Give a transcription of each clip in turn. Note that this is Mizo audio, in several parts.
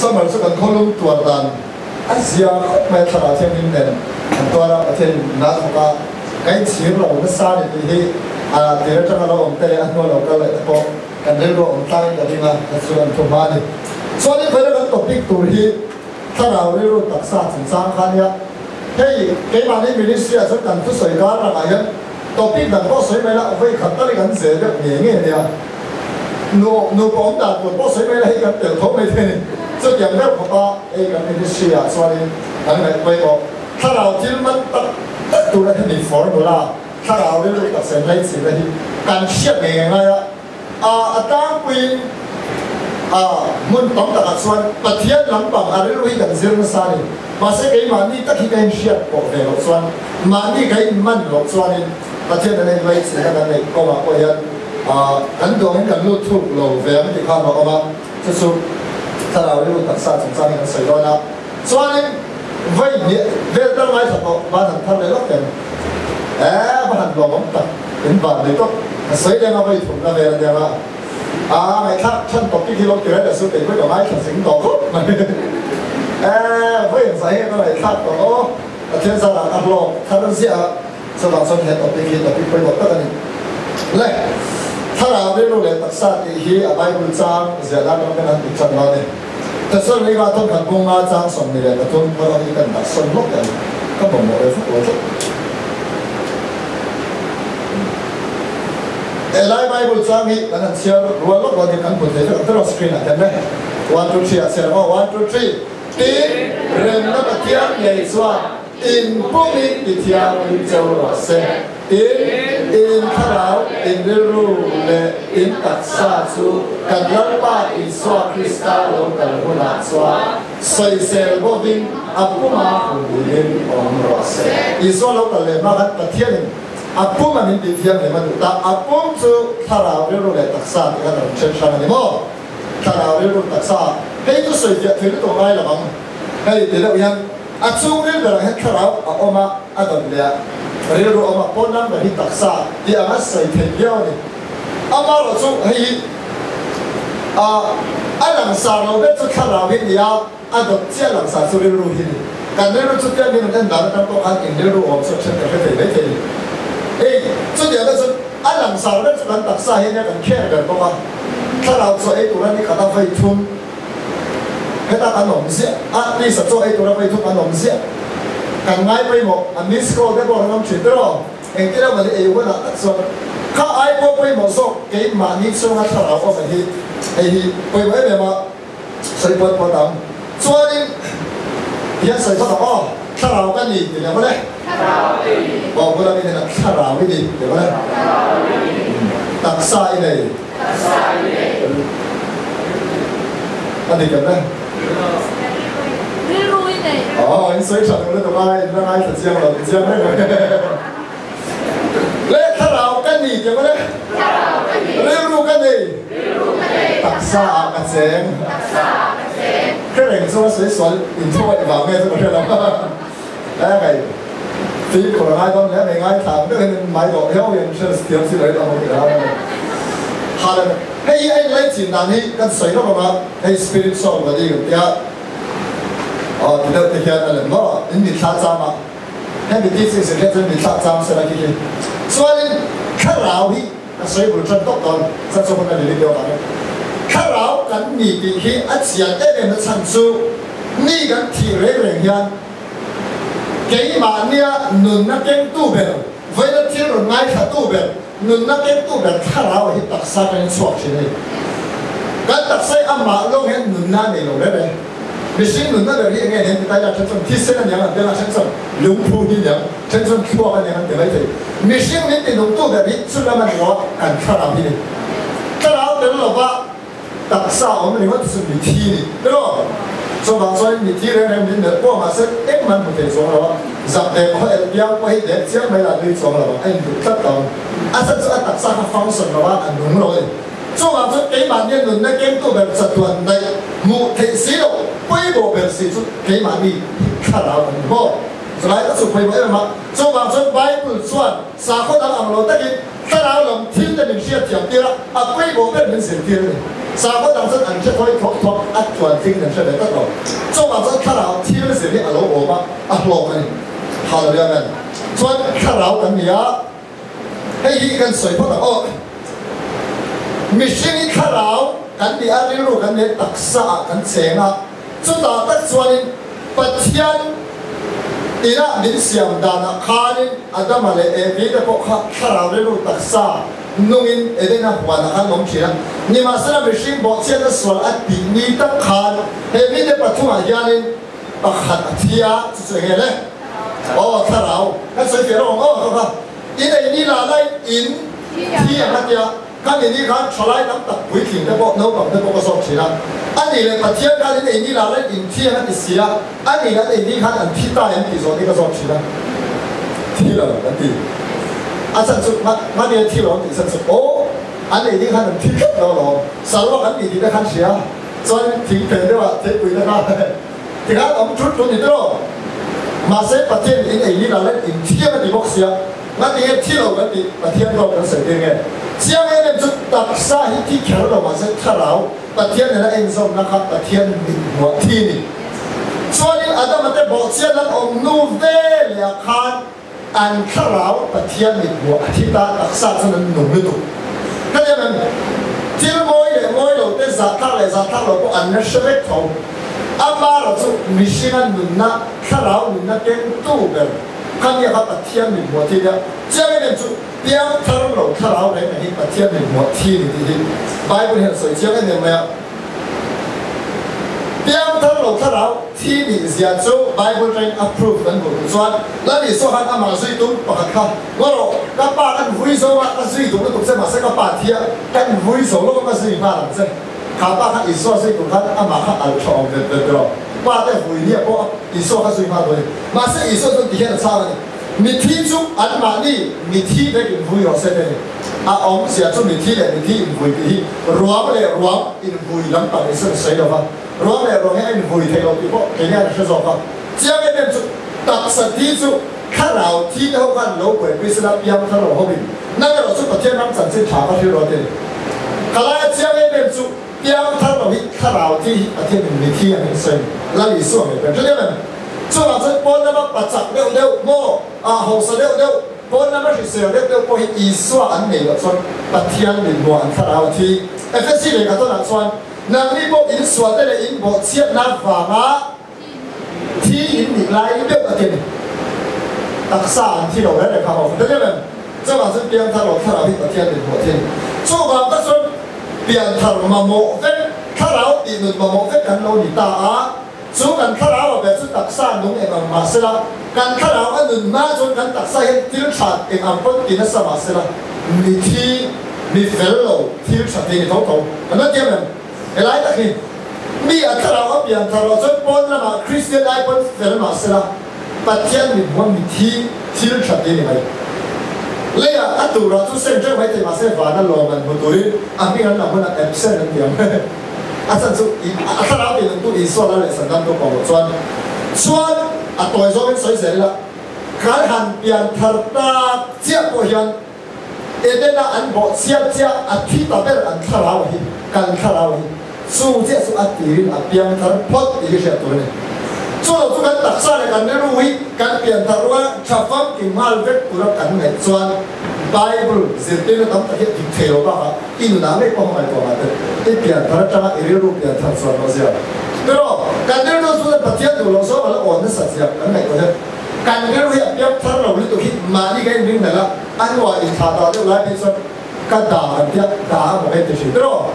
Summer chu kan khawlum tuar dan a zia khawp mai a, thlarau thianghlim nen kan tuar a, Pathian in na thawk a, ka inchhir lo nasa a ni tih hi a tir atanga lo awm te leh a hnua lo kal leh te pawh kan rilru a awm tlangin ka ring a, ka chu an thu hma a ni. Chuanin vawiin kan topic tur hi thlarau rilru taksa chungchang kha a nia. Hei keimahni ministry ah chuan kan thusawi kar lakah hian topic dang pawh sawi mai la, vawi khat tal hi kan zel deuh ngei ngei a nia. Nu, nupa awm dan tur pawh sawi mai la hei kan tel tho mai thei a ni. Chutiang deuh khawpa hei kan ministry ah chuanin kan ngaih pawimawh thlarau thil man tak tak tura hemi formula thlarau rilru taksa inlaichinna hi kan hriat ngei ngei ngai a. A a tlangpuiin a hmun tam takah chuan Pathian lampang a rilru hi kan zir nasa a ni. Mahse keimahni tak hi ka inhriat pawh ve loh chuan, mahni ka inman loh chuanin Pathian nena inlaichinna kan neih kawngah pawh hian kan duangin kan lut thuk lo ve ang tih khan a awm a, chu chu thlarau rilru taksa chungchang hi kan sawi dawn a. Chuanin vawi hnih vel tal ngaithla tawh van han thar leh lawk em? Eeh va han lawmawm tak, in van nei tawp. Ka sawi leng a vawi thumna vel a nia a, aa ngaihthlak than topic hi lo ti reng leh su kei pawh ka ngaithla zing tawh khawp mai. Eeh vawi engzah hi ka ngaihthlak tawh aw, Pathian zarah ka hlawk thar ziah a. Chuvang chuan he topic hi topic pawimawh tak a ni. Le, thlarau rilru leh taksa tih hi a Bible chang ziah dan ram hian an tih chan lo a ni. Thesalonika thawmkhat bunga chang 23 erawh hi kan dah sawn lawk em? Ka mamawh ve fak lo tlat. Helai Bible chang hi kan han chhiar rual lawk lo a ni, kan hmu thei vek ang tiraw screen ah hian le. One two three ah chhiar ang aw, one two three. Tin, remna Pathian ngei chuan In pumin ti thianghlim cheu rawh se. Tin, in thlarau, in rilru leh in taksa chu kan Lalpa Isua Krista lo kal hunah chuan sawisel bawkin a puma humhim awm rawh se. Isua lo kal leh hma khan Pathianin a puma min ti thianghlim a duh ta. A pum chu thlarau, rilru leh taksa tih khan a rawn then hrang a ni maw? Thlarau, rilru, taksa. Hei chu sawifiah thei lutuk a ngai lo ang. Hei ti deuh hian. A chhungril berah hian thlarau a awm a, a dawt leh a, rilru a awm a, pawn lam ber hi taksa tih anga sawi theih viau a ni. Amaherawh chu hei hi a a langsar lo ber chu thlarau hi a ni a, a dawt chiah langsar chu rilru hi a ni. Kan rilru chu tiang min rawn en dan atang pawh khan eng rilru awm chu a then kan hre thei mai thei a ni. Hei chutiang te chuan a langsar ber chu kan taksa hi a nia kan kher ber bawk a, thlarau chu ei tur a ni khat a vawi thum. Heta kan awm ziah a, tisa chaw ei tura vei thum an awm ziah. Kan ngai pawimawh, a miss call te pawh an awm thin tiraw? Engtin emaw ni ei hunah tak chuan kha ai pawh pawimawh zawk keimahni chhunga thlarau awm ang hi hei hi pawimawh em em a sawi puat puat ang. Chuanin hian sawi phawt ang aw, thlarau ka ni ti leh mawle. Thlarau i ni. Aw bula mi hnenah thlarau i ni ti mawle. Thlarau i ni. Taksa i nei. Taksa i nei. A dik em le? Rilru i nei. Aw, in sawi tha duh lutuk a, in la ngaithla chiang lo ti chiang reng mai. Le, thlarau ka ni ti mawle. Thlarau ka ni. Rilru ka nei. Rilru ka nei. Taksa ah ka cheng. Taksa ah ka cheng. Hre reng chu a sawi sual inthuaih vang nge chu ka hre lo. Hei, fimkhur a ngai dawn hle mai, ngaithla ang deuhin in mai dawh hiau hian hre thiam si lo in awm ang tih ka hlau a ni. Halen, hei hi a inlaichin dan hi kan sawi lawk ang a, hei spirit soul body kan tia, aw ti deuh te hian a lem maw, in mitthla cham a, hemi teaching sin hian chuan mitthla cham sela khi khi. Chuanin thlarau hi ka sawi bul tan tawp dawn, chan chu hun a ni lit deuh avangin. Thlarau kan ni tih hi a chian em em na chhan chu mi kan thih reng reng hian, Keimahnia nunna kengtu ber, vawiina thil rawn ngaithlatu ber, nunna kengtu ber thlarau hi taksa kan inchhuak thin a ni. Kan taksa hi amah lawng hian nunna a nei lo reng reng. Mihring nunna ber hi enge ni an ti ta ila, then chuan thisen a niang an ti anga, then chuan lungphu hi a niang, then chuan thluak a niang an ti mai thei. Mihring min tinungtu ber hi chu lam a ni lo a, kan thlarau hi a ni. Thlarau tel lova Taksa awm ringawt chu mithi ni tiraw? Chuvang chuan mithi reng reng min melh pawh mahse engmah an hmu thei chuang lo a, zak ve khaw elh piang pawh hi dek chiang mai lah nui chuang lo ang, a induh tlat lo ang. A chan chu a taksa kha function lo a, a nung lo a ni. Chuvang chuan keimahnia nunna kengtu ber chatuan daih hmuh theih si loh pawimawh ber si chu keimahni thlarau kan ni maw? Chulai tak chu pawimawh em em a. Chuvang chuan Bible chuan sakhaw dang ang lo takin thlarau lam thil te min hriatthiam tir a, a pawimawh ber min zirtir a ni. Sakhaw dang chuan an hre thawi thuak thuak a, tluan tlingin an hre ve tlat lo. Chuvang chuan thlarau thil zir hi a lo awm a, a hlawk a ni. Hallelujah Amen. Chuan thlarau kan ni a, hei hi kan sawi phawt ang aw. Mihring hi thlarau kan ni a, rilru kan nei taksa ah kan cheng a, chutah tak chuanin Pathian inah min siam danah khanin Adama leh Evi te pawh kha thlarau rilru taksa nungin Edena huanah khan awm thin a. Nimahsela mihring bawhchhiatna sual a tih ni tak khan he mite pathumah hianin pakhat a thi a, chu chu enge le? Aw thlarau kan sawi fiah lo ang aw kha kha. I nei ni la lai in thi ang a tia, ka ni ni khan thalai tam tak puitling te pawh naupang te pawh ka zawk thin a, a nih leh Pathian khan i nei ni la lai in thi ang a ti si a, a nih leh an ei ni khan an thi ta em tih zawh ni ka zawk thin a, thi lo an ti. A chhan chu mahni a thi lo an tih chhan chu aw an ei ni khan an thi tlat lo alawm, saruak an ni tih te khan hria chuan thing phen deuh ah theipui te kha Tikhan awm thut thut ni tawh. Mahse Pathian in ei ni la leh in thiam a ti bawk sia, ngatinge thi lo kan tih Pathian dawt kan sawi tir nge? Chiang em em chu taksa hi thi kher lo mahse thlarau Pathian nena enzawmna kha Pathian mit hmuah thi ni. Chuanin Adama te bawhchiat lan awm nu ve leh ah khan an thlarau Pathian mit hmuah a thi ta taksa chuan an nung lutuk. Ka nia mem, thil mawi leh mawi lo te zahthlak leh zahthlak lo pawh an la hre vek tho. Amara chu mihringa nunna, thlarau nunna kengtu ber kha nia kha Pathian mit hmuah thi nia. Chiang em em chu piang thar lo thlarau reng reng hi Pathian mit hmuah thi ni tih hi Bible hian a sawi chiang em em mai a. Piangthar lo thlarau thi nih zia chu Bible atangin a proof kan hmuh duh chuan Lal Isua khan amah zui tum pakhat kha ngaw rawh, ka pa kan vui zo a, ka zui duh lutuk che mahse ka pa thi a, kan vui zo lo a ka zui nghal ang che. Kha pa kha Isua zui tur khan amah kha alh tha awm vet vet rawh. Pa te vui nia pawh Isua kha zui nghal duh a ni. Mahse Isua chuan ti hian a chhang a ni, Mithi chu anmahni mithi vek in vui rawh se te ni. A awmzia chu mithi leh mithi invui tih hi ruang leh ruang invui lampang in sawn sawi lova, ruang leh ruang hi a invui thei lo tih pawh kei hian a hre zawk a. Chiang em em chu taksa thi chu thlarau thi te ho khan lo buaipui sela piang thar lo ho in nang erawh chu Pathian ram chanchin tha kha hrilh rawh a ti. Ka laia chiang em em chu piang thar lo hi thlarau thi hi Pathian in mithi ang in sawi Lal Isua ngei peng hre em em. Chuvang chuan pawn lama pachak deuh deuh maw, ah hausa deuh deuh, Pawn lama hrisel deuh deuh pawh hi Isua an nei loh chuan Pathian min hmuah an thlarau a thi. Efesi lehkha tawnah chuan, Nangni pawh in sualte leh in bawhchhiatna vanga thi in nih lai deuh a ti a ni. Taksa an thi lo reng reng kha ho fel em em. Chuvang chuan piangthar lo thlarau hi Pathian min hmuah thin. Chuvang tak chuan pianthar mamawh vek, thlarau tihnun mamawh vek kan lo ni ta a. Chu kan thlarau a ber chu taksa nung eng ang mah sela, kan thlarau a nun hma chuan kan taksa hian thil tha eng ang pawn ti nasa mah sela, mi thi, mi fel lo thil tha thei ni tho tho. Kan la tiam em? Helai tak hi mi a thlarau a pian thar loh chuan pawn lamah Kristian ai pawn fel mah sela, Pathian mit hmuam mi thi thil tha thei ni mai. Leiah a turah chu seng teuh mai thei mah se vana lawm an hmu turin a hming an lam hunah absent an ti ang. A chan chu a thlarau tih nuntu Isua lal leh Sandam tu pawh chuan chuan a tawi zawngin sawi zel ila, kan han pian thar tak chiah pawh hian Edena an bawh chiah chiah a thi ta ber an thlarau hi, kan thlarau hi chu chiah chu a tirin a piang thar phawt tih hi hriat tur a ni. Chu lo chu kan taksa leh kan rilru hi kan pian thar rual tha famkim nghal vek tura kan ngaih chuan Bible zirtirna tam tak hi a dik thei lo bakah I nunah ngei pawh hmangaih tawh mah teh, i pian thar atanga i rilru pian thar chuan rawh zia. Pero, kan rilru chu Pathian duh loh zawng a la awn nasa zia kan ngaihtuah hian kan rilru hi a piang thar lo lutuk hi mahni ka inring nalh a, a hnuah inthlah dah deuh lai phei chuan ka dah kan tia dah a maw ka inti thin. Pero,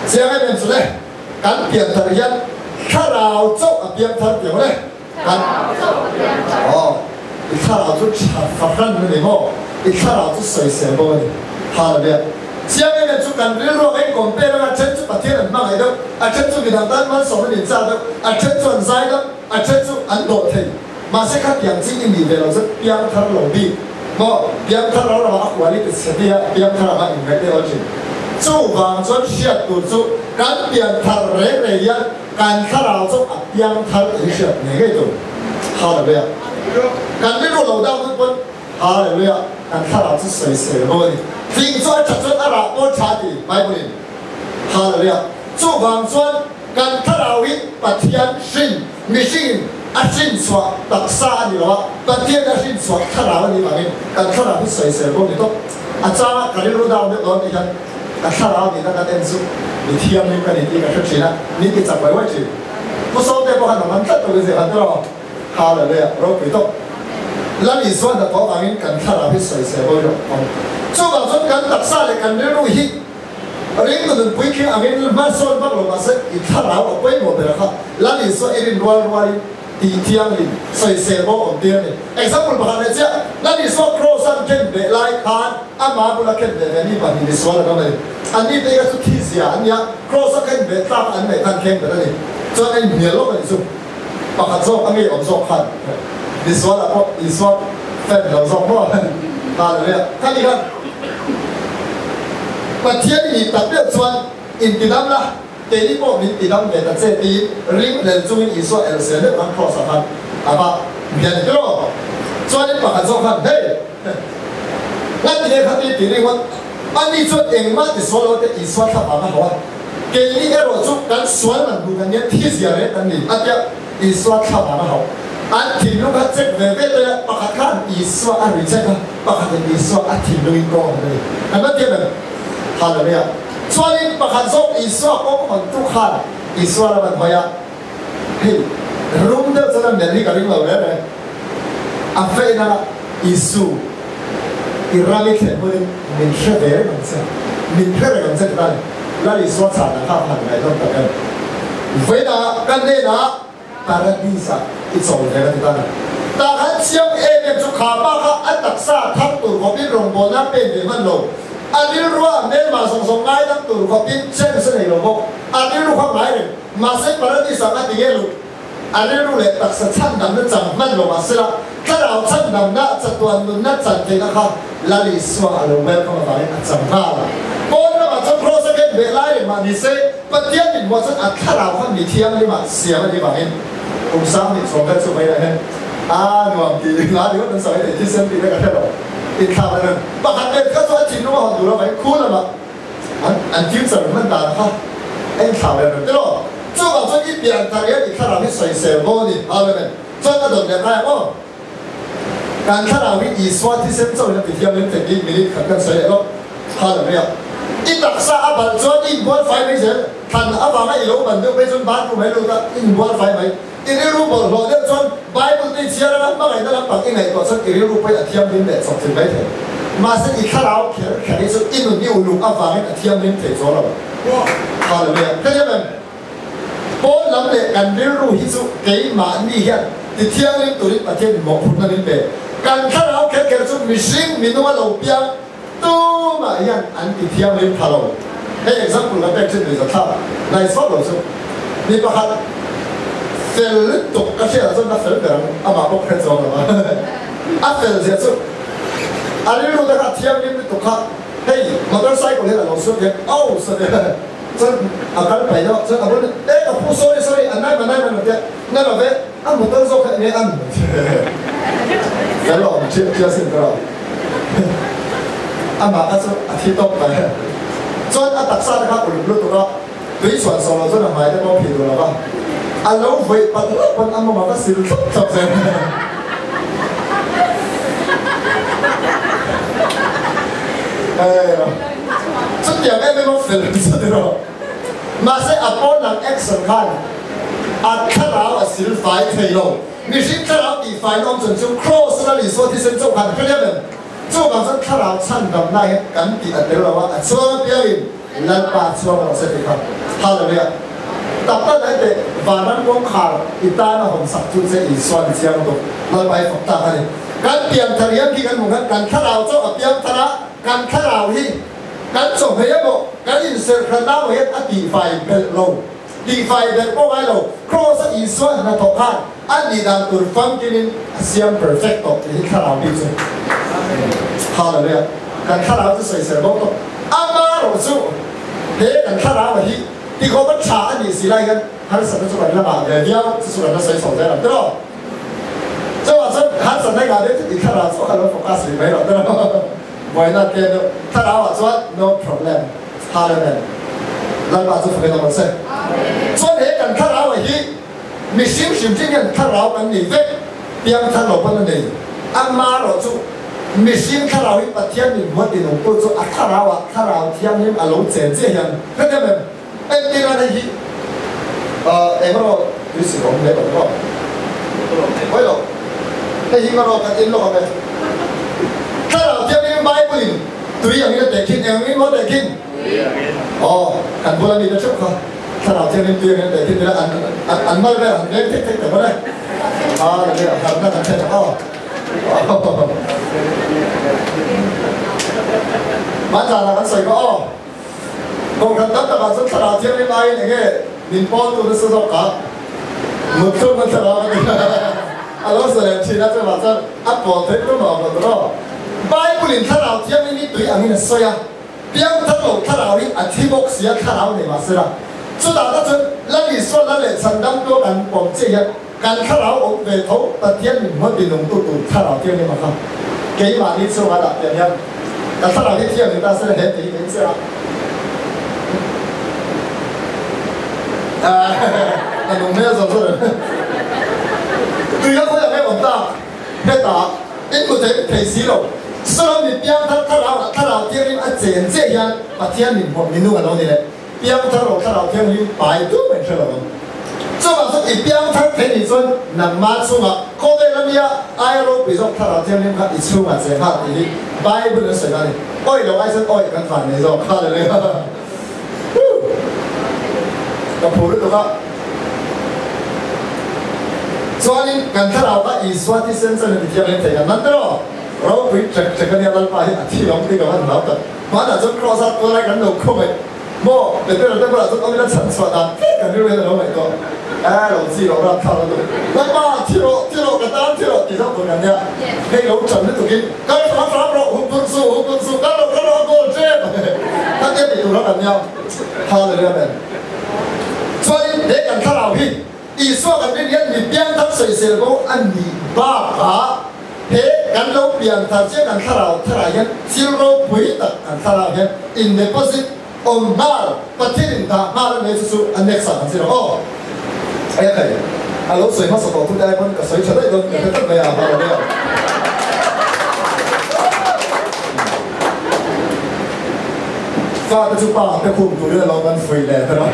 chiang em em chu le, kan pian thar hian thlarau chauh a piang thar tih ang le. Kan Aw, i thlarau chu tha fahran a ni maw? I thlarau chu sawisel bawk a ni. Hallelujah. Chiang em em chu kan rilruak a inkawm pek anga a then chu Pathian an hmangaih deuh, a then chu midang tan malsawm an inchak deuh, a then chu an zai deuh, a then chu an dawh thei. Mahse khatiang chi i nih ve lo chu piang thar lo bik maw? Piang thar lo ramah a hual i ti chhe tia piang thar anga inngaih deuh a thin. Chuvang chuan hriat tur chu kan pian thar reng reng hian Kan thlarau chu a piang thar tih hi hriat ngei ngei tur. Hallelujah. Kan rilru lo down dawn pawn Hallelujah kan thlarau chu sawisel bo a ni. Thing chu a tha chuan a rah pawh tha ti Bible in. Hallelujah Chuvang chuan kan thlarau hi Pathian hrin mihring in a hrin chhuah taksa a ni lo a, Pathian a hrin chhuah thlarau a nih vangin kan thlarau hi sawisel bo ni tawp. A changa ka rilru down deuh dawn tih hian ka thlarau nihna kan en chu mi thianghlim ka ni tih ka hre thin a, min ti chak uai uai thin. Pu Sawmte pawh khan a man tlat lo in zir han tiraw? Hallelujah ropui tawp. Lal Isua hnathawh avangin kan thlarau hi sawisel bo rawh awm. Chuvang chuan kan taksa leh kan rilru hi ringtu nunpui khing angin hmasawn vak lo mahse i thlarau a pawimawh ber kha Lal Isua i rin rual rualin tih thianghlim sawisel bo awm tir a ni. Example pakhat leh chiah, Lal Isua cross an khen beh lai khan ama bula khen beh ve mi pahnih misual an awm a ni. Anni te hi kha chu thi zia an nia, cross a khen beh tlak an neih khan kheng bet a ni. Chuan a inhnial lawk a ni chu. Pakhat zawk a ngeiawm zawk khan Misual ah pawh Isua fan lo zawk maw? Hallelujah. Khani khan Pathian i nih tak deuh chuan in tidam la, keini pawh min tidam ve ta che tiin ring hlel chungin Isua el zel deuh khan cross ah khan a va bian ni tiraw? Chuanin pakhat zawk khan hei ngati nge khati ti ringawt ani chuan engmah tisual lo te Isua thla vang a hauh a. Keini erawh chu kan sual man hmu kan nia thi zia reng kan ni a tia Isua thla vang a hauh. An thinlung kha check ve ve te pakhat khan Isua a reject a, pakhatin Isua a thinlungin kawng a ni. Kan va tiam em? Hallelujah. Chuanin pakhat zawk Isua kawng hawntu khan Isua lam an hawi a, hei rum deuh chuan a melh hi ka ring lo reng reng. A feih nana Isu i ram i thlen hunin min hre ve reng ang che, min hre reng ang che ti ta ni. Lal Isua chhan ah kha han ngaihnawm tak em. Vawiinah ka hnenah Paradis ah i chawl ve ka ti ta ni. Tah khan chiang em em chu kha pa kha a taksa thar tur khawpin rawngbawlna a pen ve hman lo. A rilrua hmelma zawng zawng ngaidam tur khawpin chance a nei lo bawk. A rilru kha ngai reng. Mahse Paradis ah ka ti nge luh. A rilru leh taksa chhandamna chang hman lo mah sela, thlarau chhandamna, chatuan nunna chan theihna kha Lal Isua a lo welcome avangin a chang nghal a. Pawn ramah chuan Kross a ken beh lai reng mah ni se, Pathian mithmuah chuan a thlarau kha mi thianghlima siam a nih avangin kum 2000 chuang vel chu mai lah hian a nuam tih hla ringawt an sawi thei, thisen tih te ka hre lo. Inthlak leh reng pakhat vel kha chu a thinlung a hawn duh lo avangin khu lamah An future hman dan kha a inthlak leh reng tiraw? Chuvang chuan i pian thar hian i thlarau hi sawisel maw ni? Amen. Chuan a dawn leh ngai ang aw. Kan thlarau hi Isua thisen chauhin a ti thianghlim thei tih minute khat kan sawi leh lawk. Hallelujah. I taksa a balh chuan i inbual fai mai zel. Thlan avanga i lo ban deuh phei chuan bathroom ah i lut a, i inbual fai mai. I rilru bawlhhlawh deuh chuan Bible te i chhiar anga hmangaihna lampang i ngaihtuah chuan i rilru pawhin a thianghlim leh chawp thei mai thei. Mahse i thlarau kher kher hi chu i nun i uluk avangin a thianghlim thei chuang lo. Hallelujah. Hetiang em? Pawn lam leh kan rilru hi chu keimahni hian ti thianghlim turin Pathian in mawhphurhna min pe. Kan thlarau kher kher chu mihring minunga lo piang tumah hian an ti thianghlim pha lo. Hei example ka pek thin lui zathlak nice vak lo chu. Mi pakhat fel lutuk ka hriatah chuan ka fel ber ang amah pawh ka hre chuang lo a. A fel zia chu a rilru te kha a thianghlim lutuk kha hei motorcycle hian a lo suat hian oh saw te chuan a kal pai deuh a chuan a bul e ka pu sorry sorry a nai ma nai ma tia na lo ve a motor zawk kha enge an fel awm chiah chiah sin ka rawh. Amah kha chu a thi tawp mai. Chuan a taksa te kha uluk lutuk a, tui chhuan sawh loh chuan a hmai te pawh a phih duh lo va. A lo vawih palh hlauh pawn a mawm a va sil thlawp thlawp zel. Chutiang em em a fel chu ni rawh. Mahse a pawn lam action khan a thlarau a sil fai thei lo. Mihring thlarau tihfaina awm chhan chu Kraws a Lal Isua thisen chauh khan hre liam em? Chuvang chuan thlarau chhandamna hian kan tih a tel lo a, a chhuang apiangin Lalpa chhuang rawh se tih kha. Hallelujah! Tak tak mai teh, vanram kawngkhar i tan a hawn sak chu che Isua ni chiang lutuk. Lalpa hi fak tak a ni. Kan pianthar hian khi kan hmuh khan kan thlarau chauh a piangthar a, kan thlarau hi kan chawhmeh emaw kan inserhranna emaw hian a tihfai belh lo. Tihfai belh pawh ngai lo, Kraws a Isua hnathawh khan a nih dan tur famkinin a siam perfect tawh tih hi thlarau bik chu. Hallelujah. Kan thlarau chu sawisel bo tawh. Amarawh chu he kan thlarau a hi tikhawp a tha a nih si lai hian harsatna chu kan la ngah ve viau, chu chu kan la sawi chho zel ang tiraw? Chuvang chuan. Harsatna i ngah deuh chu i thlarau chu a lo focus rih mai loh ta lo. Buaina tlem deuh. Thlarau ah chuan no problem. Hallelujah. Lalpa chu fakin awm rawh se. Chuan he kan thlarau ah hi mihring hrim hrim hian thlarau kan nei vek. Piangthar lo pawn a nei. Amarawh chu mihring thlarau hi Pathian min huat inawmtu chu a thlarau ah thlarau thianghlim a lo chen chiah hian hrethiam em? Entir a hei hi eng emaw tui sik awm hle tawh maw? Hawi lo. Hei hi emaw kan en lawk ang e. Thlarau thianghlim Bible in tui angin a tehkhin, eng angin maw a tehkhin? Aw, kan bula mite theuh kha Thlarau thianghlim tui angin a tehkhin ila an an mal vel han veng thek thek ta maw le? Hallelujah, harhna kan thlen ang aw. Hmanzanah kan sawi kha aw. Kohhran tam takah chuan thlarau thianghlim aiin eng nge min pawl tu nasa zawk a, mutthlukna thlarau a ni a lo sa leh thin a, chuvang chuan a pawl theih tum a awm lo tur aw. Bible in thlarau thianghlim hi tui angin a sawi a, piangthar lo thlarau hi a thi bawk si a, thlarau nei mah sela. Chutah tak chuan Lal Isua Lal leh Chhandamtu a kan pawm chiah hian kan thlarau awm ve tho Pathian min hmuat tinungtu tur thlarau thianghlim a kha keimahni chhunga dah pian hian ka thlarau hi thianghlim ta sela he tih hi ka inchhiar a. Ka nung hmel zawk zawk reng. Tui a khawi ang em awm tak hetah in hmu thei thei si lo. Saw mi piangthar thlarau ah thlarau thianghlim a chen chiah hian Pathian min hmuam minung a lo ni leh. Piangthar lo thlarau thianghlim pai tum an hre lo ang. Chuvang chuan i piangthar thei nih chuan nangma chungah khawvel a nia aia ropui zawk thlarau thianghlim kha i chhungah che nghal tih hi Bible an sawi na a ni. Awi lo ai chuan awi kan van nei zawk. Hallelujah. Woo! Ka phur lutuk a. Chuanin kan thlarau kha Isua thisen chuan a ti thianghlim thei kan man ta rawh. Ropui ṭek ṭek a nia Lalpa hi a thi awm tih ka van hlau tak. Hmanah chuan Kraws-a tualai kan lo khawngaih maw? Petera te bulah chuan awmina chhan chhuah dan tlat kan rilru hian a lo ngaih tawh. Aa lo chi lo ram thlak lutuk. Lalpa, thi rawh, thi rawh, ka tan thi rawh tih zawk tur kan nia. Hei lo ṭan lutukin kal hram hram rawh, huphurh suh, huphurh suh, kal rawh, kal rawh, a goal ṭep. Khatia tih tur kha kan nia. Hallelujah Amen. Chuanin he kan thlarau hi Isua kan rin hian mi piangthar sawisel bo a nih bakah he kan lo piangthar chiah kan thlarau tharah hian thil ropui tak kan thlarau hian in deposit awm nghal Pathian in dah nghal a nei chu chu a next ah kan zir ang aw. Eng hei a lo sawi hmasa tawh thute ai pawn ka sawi tha daih dawn ka hre tlat mai a ha lo Fate chu pa te khum turin a lo kan fuih leh ta rawh.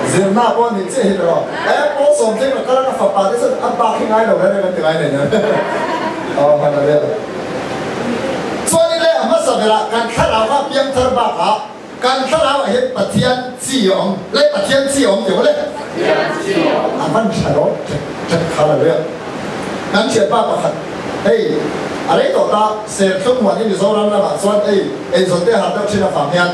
Zirna pawh a nih chiah hi ta rawh. E pawl sawm thleng ka kal a ka fapa te chuan a bak hi ngai lo reng reng an ti ngai nen. Aw hman a vel. Chuanin le a hmasa berah kan thlarau kha piangthar bakah kan thlarau ah hian Pathian chi a awm. Le Pathian chi a awm tih awle? Pathian chi a awm. A hman tha dawn ṭek ṭek kha la vel. Kan thianpa pakhat hei a rei tawh ta Serthlum huan hi Mizoram lamah chuan ei eizawn te har deuh thin avang hian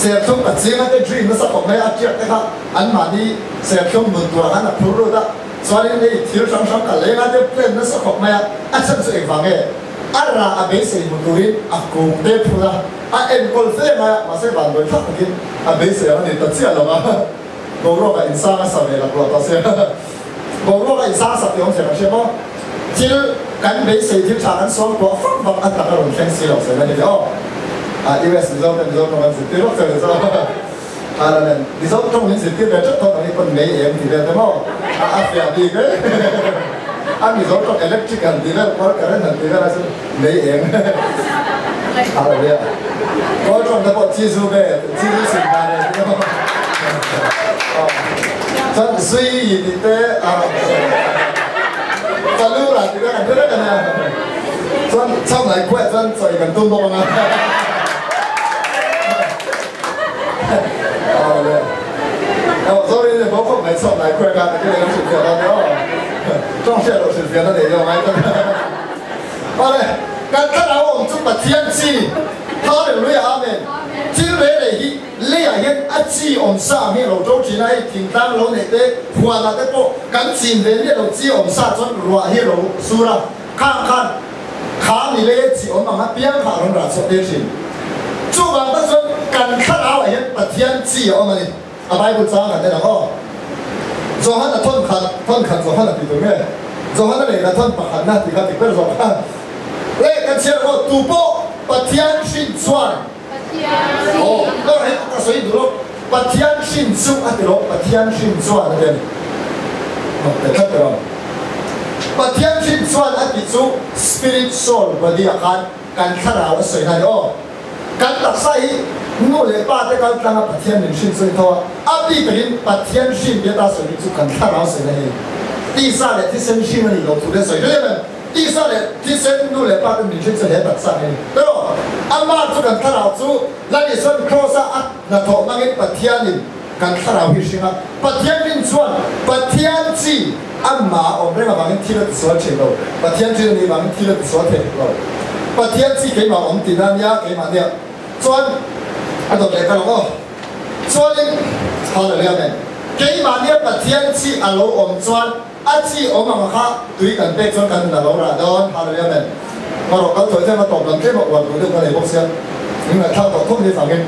Serthlum ka ching a te dream nasa khawp mai a tiak te kha anmahni Serthlum nun turah khan a phur lut a chuanin hei thil hrang hrang ka leng a te plan nasa khawp mai a a chhan chu engvang nge a rah a beisei hmu turin a kung te phun a a enkawl fe mai a mahse vanduai thlak takin a beisei ang a ni ta chiah lo a boruak a insang a sa ve laklawh ta sia. Boruak a insang sak tih awmzia kan hria maw? Thil kan beisei thil tha kan suam tuah fak vak a tak a rawn thleng si lo sawi na ni teh aw. A US Mizo ten Mizo tawng an zirtir vak cheu ni chu Thailand nen Mizo tawng min zirtir ve teuh tawh ang i pawn mei em ti vel te maw? A a fiah bik e A Mizo tawng electric han ti vel kual current han ti vel ai chuan mei eng Hallelujah Kawl tawng te pawh chizu ve chizu sim dan e ti maw? Chuan zui i tih te a Palura tih te kan hre vek a nia. Chuan chham lai khuaih chuan chawi kan tum bawk ang a. Awle. Aw sorry ni bo khawp mai chham lai khuaih khan ka lo hrilhfiah dawn nia aw. Tawng hriat loh hrilhfiah na nei deuh ngai tak. Awle, kan thlarau awm chu Pathian chi. Hallelujah Amen. Thil rei rei hi Leiah hian a chi awm sa ang hi a lo to thin a, hei thingtlang lo neih te, huanah te pawh kan chin ve miah lo chi awm sa chuan ruah hi a lo sur a, khang khan kha mi leia chi awm ang apiang kha a rawn rah chhuah tir thin. Chuvang tak chuan kan thlarauah hian Pathian chi a awm a ni. A Bible chang kan en ang aw. Johana thawn khat, thawn khat Johana tih tur nge? Johana lehkha thawn pakhatna tih kha dik ber zawk a. Le ka chhiar rawh, tu pawh Pathian hrin chuan. Aw, ka hei ka sawi duh lo, Pathian hrin chu a ti lo, Pathian hrin chuan a ti a ni. Mak te tlat rawh. Pathian hrin chuan a tih chu spirit, soul, body ah khan kan thlarau a sawi na a ni aw. Kan taksa hi nu leh pa te kal tlanga Pathian min hrin chu a ni tho a, a bik takin Pathian hrin tia ta sawi hi chu kan thlarau sawi na hi tisa leh thisen hrin a nih loh thu te sawi hre em. Tisa leh thisen nu leh pa te min hrin chu he taksa hi a ni. Erawh amah chu kan thlarau chu Lal Isuan Kraws a a hnathawh hmangin Pathianin kan thlarau hi hring a, Pathian rin chuan Pathian chi amah a awm reng avangin thil a tisual thin lo, Pathian rin a nih vangin thil a tisual thei hek lo. Pathian chi keimah awm tihna a nia, keimah nia chuan a dawt leh ka lo aw. Chuanin Hallelujah Amen. Keimah nia Pathian chi a lo awm chuan a chi awm ang kha tui kan pek chuan kan nun a lo rah dawn. Hallelujah Amen. Hmarawh kal thawi tlem a tawp lam tlem a uar duh deuh ka nei bawk sia. Min ngaihthlak tawh thawm ni vangin.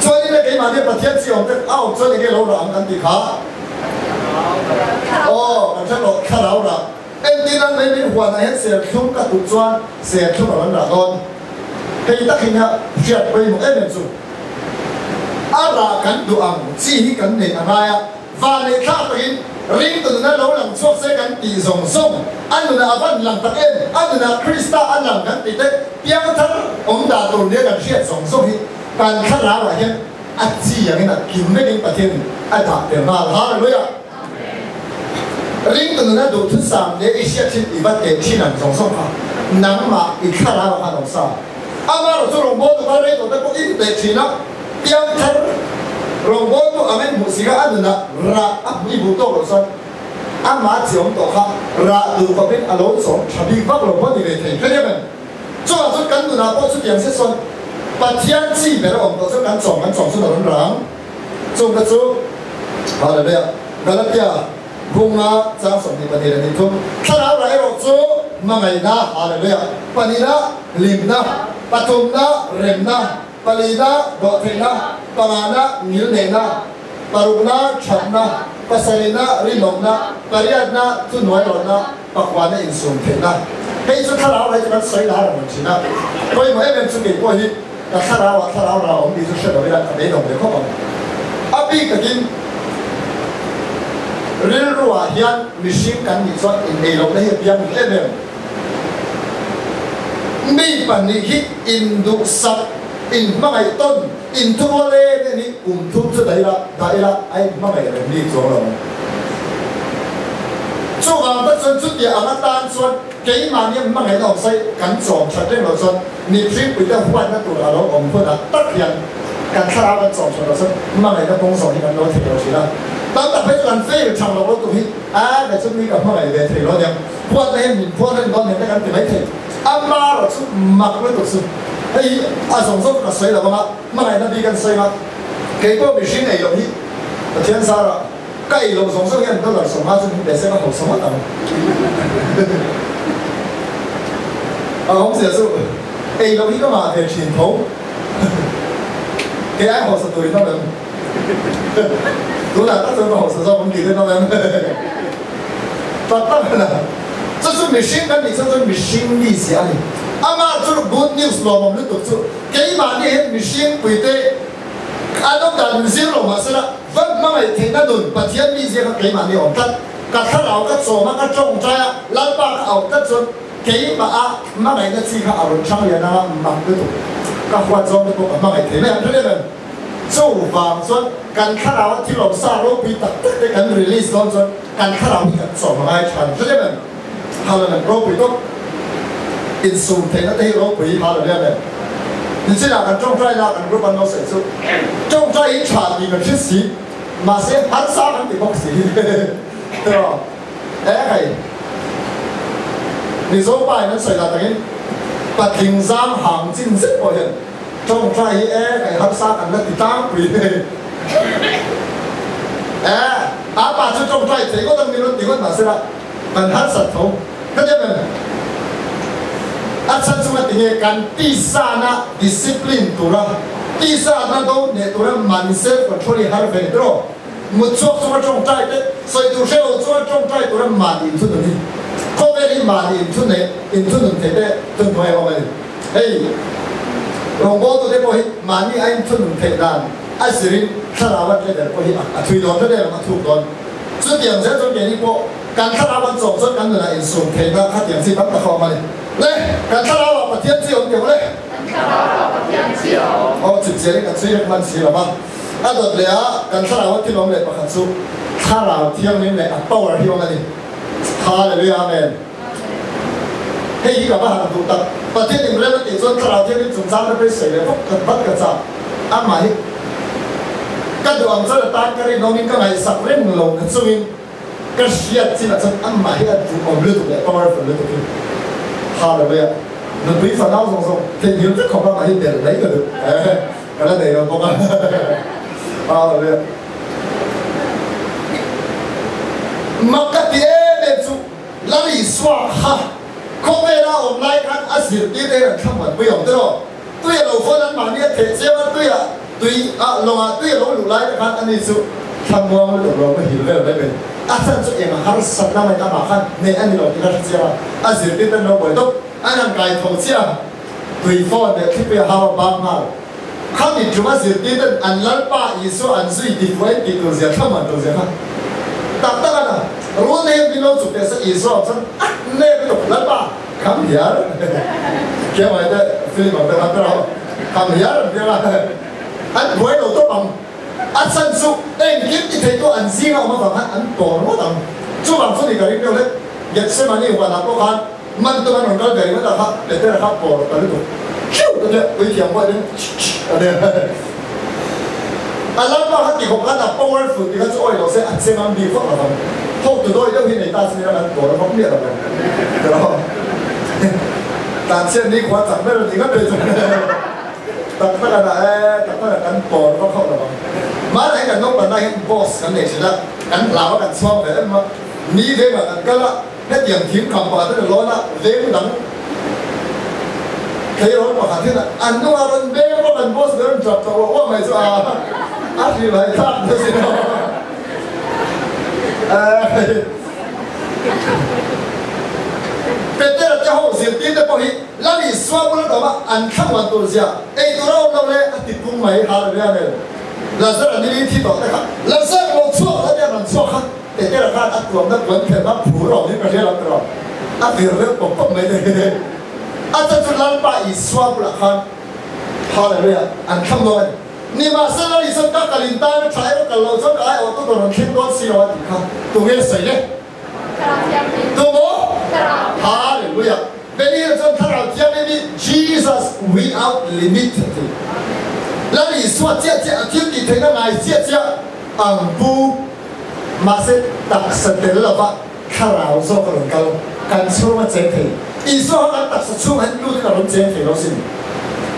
Chuanin le keimah nia Pathian chi awm te a awm chuan enge lo rah ang kan tih kha? Aw, kan hre tawh, thlarau rah. Entir an mai min huanah hian serthlum ka tuh chuan serthlum a rawn rah dawn. Hei tak hi nia hriat pawimawh em em chu. A rah kan duh ang chi hi kan nei a ngai a, van leh thlak takin ringtu nuna lo lang chhuak se kan tih zawng zawng, a nunah a van lang tak em, a nunah Krista a lang kan tih te piangthar awm dah tur nia kan hriat zawng zawng hi kan thlarauah hian a chi angin a kim vekin Pathianin a dah tel nghal. Hallelujah! Ringtu nuna duhthusam leh i hriat thin i va teh thin ang zawng zawng kha nangmah i thlarau ah khan awm sa. Amaherawhchu rawngbawltu kal rei tawh te pawh in teh thin a, piangthar rawngbawltu ang in hmuh si kha a nunah rah a hmuh i buh tawk loh chuan amah chi awm tawh kha rah duh khawpin a lo chawm tha bik vak lo pawh a ni ve thei hre em em. Chuvang chuan kan nunah pawh chutiang zet chuan Pathian chi ber a awm tawh chuan kan chawm kan chawm chuan a rawn rang. Chung te chu Hallelujah Galatia bunga chang 22 leh 23 Thlarau rah erawh chu hmangaihna Hallelujah pahnihna hlimna pathumna remna palina dawhtheihna pangana ngilneihna parukna thatna pasarihna rinawmna pariatna thuhnuairawhna pakhuana insum theihna Hei chu thlarau rah hi chu kan sawi lar ang thin a pawimawh em em chu kei pawh hi Ka thlarau ah thlarau rah awm tih chu hre lo ila ka beidawng ve khawp ang. A bik takin rilru ah hian mihring kan nih chuan innei lohna hi a piang duh em em. Mi pahnih hi induhsak, inhmangaih tawn, inthurual em em hi kum thum chu dah ila, dah ila a inhmangaih reng bik chuang lo ang. Chuvang tak chuan chutia ang atan chuan keimahni a hmangaihna awm sai kan chawm that reng lo chuan Mihringpuite huatna tur a lo awm hunah tak hian kan thlarau kan chawm chhuah loh chuan hmangaihna kawng zawng hi kan lo thei lo thin a. Tam tak phei chu kan fail thang lo lo tur hi a kei chu mi ka hmangaih ve thei lo aniang, huatna hian min phuar reng dawn nen te kan ti mai thei. Amarawh chu mak lutuk chu hei hi a zawng zawng chu ka sawi lo ang a, hmangaihna bik an sawi ang a, kei pawh mihring ei loh hi Pathian zarah ka ei loh zawng zawng hian dollar 50 chu min pe se ka hausa ngawt ang. A awmzia chu ei loh hi ka ngah ve thin tho. Kei ai hausa tur in awm em? Tunah tak chuan ka hausa zawk awm tih te in awm em? Tak tak a na. Chu chu mihring kan nih chuan chuan mihring mi zia a ni. Amah chu good news lawmawm lutuk chu keimahni hian mihring puite An awm dan in zir lo mahsela va hmangaih theihna nun Pathian mi zia kha keimahni awm tlat. Ka thlarau ka chawm a, ka tawngtai a, Lalpa ka auh tlat chuan keimah a hmangaihna chi kha a rawn hrang lian anga mak lutuk. Ka huat zawng te pawh ka hmangaih thei mai ang hre em em. Chuvang chuan kan thlarau a thil awm sa ropui tak tak te kan release dawn chuan kan thlarau hi kan chawm a ngai than hre em em. Hallelujah ropui tawp. Insum theihna te hi ropui Hallelujah amen. Nichinah kan tawngtai na kan group an lo sawi chu tawngtai hi tha tih kan hre si mahse harsa kan ti bawk si tiraw e hei Mizo pa in an sawi lah takin patling zam hang chin zet pawh hian tawngtai hi e hei harsa kan la ti tlangpui e a pa chu tawngtai thei ngawt ang min rawn ti ngawt mahse la Kan harsat tho. Ka ti em? A chhan chu nga tinge kan tisana discipline tura, tisana do hneh tura mahni self control hi har ve ni tiraw? Mut chhuak chunga tawngtai te, sawi tur hre lo chunga tawngtai tura mahni inthunun hi khawvel hi mahni inthuneh inthunun theih te thunhnuai a awm a ni. Hei rawngbawltute pawh hi mahni a inthunun theih dan a zirin thlarau an level pawh hi a thui dawn hle ang a thuk dawn. Chutiang zel chuan keini pawh kan thlarau an chawm chuan kan nunah insum theihna khatiang chi tam tak a awm a ni. Le, kan thlarau ah Pathian chi awm tih le? Kan thlarau ah Pathian chi a awm. Aw, chipchiar in kan chhui reng hman si lo va. A dawt leh a, kan thlarau a thil awm leh pakhat chu Thlarau Thianghlim leh a power hi awm a ni. Hallelujah Amen. Hei hi ka va han duh tak. Pathian in rem a tih chuan Thlarau Thianghlim chungchang te pawh hi sawi leh vak khat vat ka chak. Amah hi ka duh ang chuan a tan ka rinawmin ka ngaihsak reng lo na chungin ka hriat chinah chuan amah hi a duhawm lutuk leh powerful lutuk hi. Hallelujah. Nupui fanau zawng zawng theihnghilh vek khawp amah hi bel mai ka duh. Ka la nei lo bawk a. Hallelujah. Mak ka ti em em chu Lal Isua kha khawvela awm lai khan a zirtir te hian an thlamuan pui awm tiraw? Tui a lo fawn an mahni a theh chiam a, tui ah tui ah lawngah tui a lo luh lai te khan ani chu thlamuang lutuk lo muhil vel mai mai. A chhan chu eng harsatna mai amah khan neih a ni lo tih kha hre chiang a, a zirtir te an lo buai tawp. An han kai tho chiah a, tui fawn leh thlipui a hau a bak nghal. Khami ṭuma zirtir ten an Lalpa Isua an zui ti fuh en tih tur zia thlamuan tur zia kha tak tak a na. Rul te hian min lo chuk teh se Isua awm chuan a nep lutuk Lalpa kham hiar Khiangmai te film ang te khan ka rau kham hiar an tia an buai lo tawp ang. A chhan chu engkim ti thei tu an zinga awm avang khan an tawr ngawt ang. Chuvang chu ni ka ring deuh hlek Gethsemane huanah pawh khan Man tum an rawn kal ve ringawt a kha Petera kha pawr ta lutuk chiu ta nia puithiam pawh hian a nia a lalpa kha ti khawp khan a powerful ti kha chu awi lo se a che ngam bik vak lo vang hotu dawi deuh hi nei ta sin ila kan pawr a vak miah lo vang tiraw tan chhiat ni khua chak ber a ni ngat phei chu tak tak a dah e tak tak a kan pawr vak hauh lo vang mahni kan naupang lai hian boss kan nei thin a kan hlau a kan chhuang ve em a ni vengah kan kal a. Hetiang thing kham pakhat a ni lawn a, veng dang tleirawl pakhat hian an hnungah rawn veng bawk an boss ber rawn tap tawh uah uah mai chu a a hrilh hai thlak ta si lo. Petera te ho zirtir te pawh hi Lal Isua bula awm a an thlamuan tur zia ei tur a awm lo le a ti pung mai Hallelujah Amen. Lazara nili thi tawh te kha Lazar lo chhuak la tia rawn chhuak kha Petera khan a tuamna puan phelh a phur awm hi ka hria lo tiraw? A vir reuh pawp pawp mai te. A chan chu Lalpa Isua bulah khan Hallelujah an thlang dawn a ni. Nimahsela Lal Isuan ka kal in tan a tha erawh kal lo chuan ka aiawh tu tur rawn thleng dawn si lo a tih kha tunge sawi le? Tu maw? Hallelujah! Benny Hill chuan Thlarau Thianghlim hi Jesus without limit a ti. Lal Isua chiah chiah a thil tih theihna ngai chiah chiah ang pu. Mahse, taksa tel lova thlarau zawk a rawn kal, kan chhung a cheng thei. Isua kha kan taksa chhungah hian lutin a rawn cheng thei lo sin.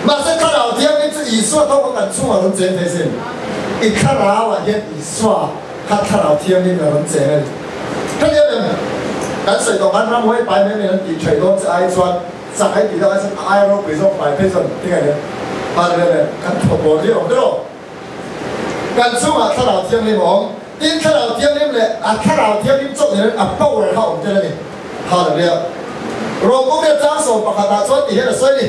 Mahse, thlarau thianghlim chu Isua tho kha kan chhungah a rawn cheng thei sin. I thlarauah hian Isua kha thlarau thianghlim a rawn cheng a ni. Heti em em, kan sawi tawh khan ramhuai pai mai mai an tih theih dawn che ai chuan chak ai tih deuh ai chuan a ai ropui zawk pai phei chuan tinge le? Hallelujah, kan thaw bawl viau ang tiraw? Kan chungah Thlarau Thianghlim a awm. Tin, Thlarau Thianghlim leh a Thlarau Thianghlim chawlh ni a power kha a awm tel a ni. Hallelujah. Rawngkawng leh tlang 11 ah chuan ti hian a sawi a ni,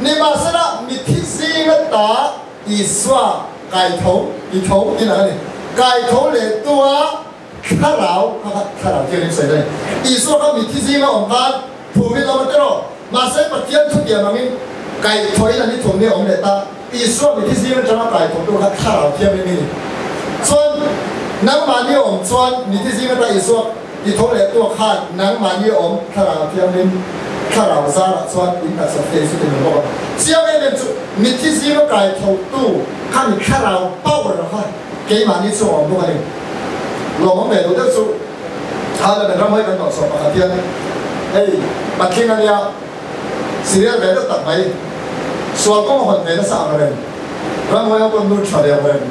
Nimahsela mithi zinga ta Isua kaitho, i tho ti lang a ni, kaitho leh tua Thlarau kha kha Thlarau Thianghlim sawi a ni. Isua kha mithi zinga awm khan phumin awm a tiraw? Mahse Pathian thutiam angin kaihthawhin an i thum ni a awm leh ta. Isua mithi zing atanga kaithawktu kha Thlarau Thianghlim i ni. Chuan nangmahni awm chuan mithi zing ata Isua i tho leh tu khan nangmahni awm Thlarau Thianghlim Thlarau zarah chuan in taksa thei chu ti mai bawk a. Chiang em em chu mithi zinga kaithawktu kha mi Thlarau power kha keimahni chu a awm bawk a ni. Lawmawm ve duh deuh chu Thailand ram hawi kan tawhchhuah pakhat hian hei patling a nia serial ve deuh tak mai sual kawng a hawn ve nasa ang reng ram hawi ho pawn nu tha ve ang reng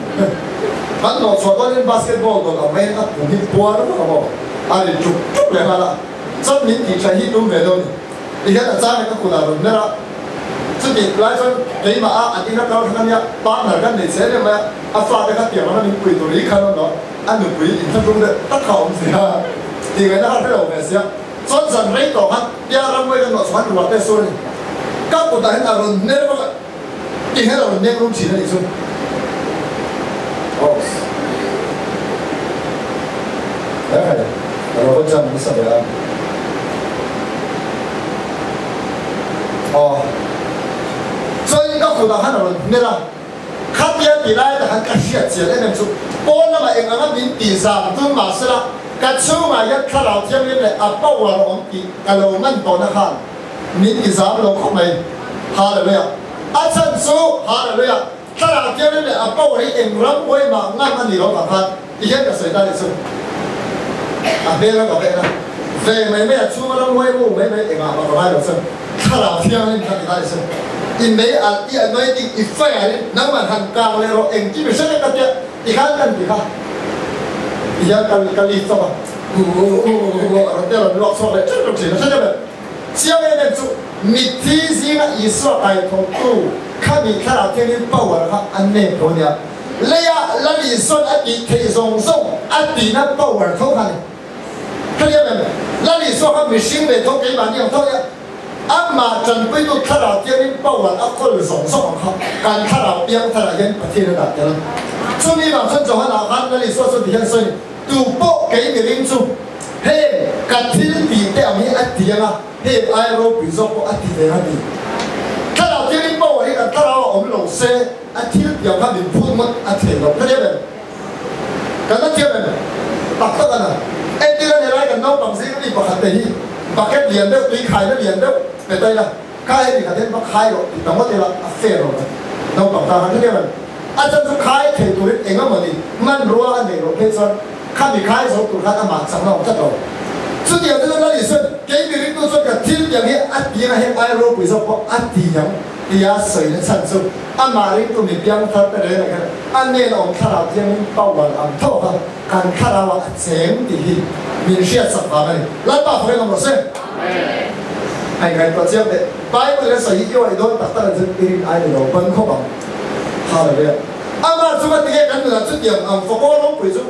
kan tawhchhuah dawnin basketball dawt ang maiin a kum hi puar vak a maw a ri ṭuk ṭuk leh nghal a chuan min tih tha hi tum ve deuh a ni tihian a chang leh ka kutah rawn hmer a chutih lai chuan keimah a an ina kal kha ka nia partner kan nei che em em mai a a fate kha tiang anga min pui tur hi khan a awm lo. A nupui inthlahrung deuh tak kha a awm si a, tih ngaihna kha hre lo ve sia. Chuan zan rei tawh khan tia ramngawi kan luah chuan ruah te sur a ni. Ka kutah hian a rawn ner vak a, ti hian a rawn nek rum thin a nih chu. Oops. Ekhai, ka lo va jump nasa ve a. Aw. Chuan ka kutah khan a rawn ner a. Khatia ti lai ta khan ka hriat chian em em chu pawn lamah eng anga min tih zam tum mah sela ka chhungah hian thlarau thianghlim leh a power a awm tih ka lo man tawhna khan min ti zam lo khawp mai. Hallelujah! A chhan chu Hallelujah! Thlarau thianghlim leh a power hi eng ram huai mah ngam a ni lo vang khan ti hian ka sawi ta nih chu. A hmel a ka veh na ve mai mai a chhunga ram huai mu mai mai engah mah ka ngai lo chuan thlarau thianghlim kha ti ta nih chu. I mei alh i anointing i fire in nangman han kang leh rawh engkim i hre vek a tia ti khan kan ti kha ti hian ka ka lift chawp a u a rawn te rawn luak chhuak leh ṭeuh ṭeuh ṭhin a hre deuh em? Chiang em em chu mitthi zinga Isua kaithawktu khami thlarau thianghlim power kha a nep lo nia. Leia Lal Isua'n a tih theih zawng zawng a tihna power tho kha a ni. Hetiang em? Lal Isua kha mihring ve tho keimahni ang tho nia. Amah tanpuitu thlarau thiangin power a kawl zawng zawng ang kha kan thlarau piang tharah hian Pathian a dah tel. Chumi vang chuan Johana khan Lal Isua chuan tihian sawi a ni, Tu pawh kei miring chu heng ka thil tih te ang hi a ti ang a, heng ai ropui zawk pawh a ti ve ang a ti. Thlarau thiangin power hi kan thlarau a awm lo se, A thil piang kha min phut ngawt a thei lo. Ka thiam em? Kan la thiam em? Tak tak a na. Entir a ni lai kan naupang zing mi pakhat te hi bucket lian deuh, tui khaina lian deuh pe ta ila, kha hemi khat hian va khai rawh ti ta ngawt ila a fair lo mai. Naupang ta khan ka thiam em? A chan chu khai thei turin eng emaw ni hmanrua a nei loh phei chuan khami khai zo tur khan amah chakna awm tlat lo. Chutiang chu Lal Isuan kei mi ringtu chuan ka thil piang hi a ti anga heng ai ropui zawk pawh a ti ang. Tia sawina chhan chu amah ringtu mi piangthar te reng ah hian a nen awm thlarau thiangin power ang tho kha kan thlarau ah a cheng tih hi min hriatsak vang a ni. Lalpa fawh engawm rawh se. Hei ngaihtuah chiang teh. Bible a sawi hi i awih dawn tak tak ang chuan i rin ai ni lo ban khawp ang. Hallelujah. Amah chu va tinge kan nunah chutiang ang fakaw ropui chu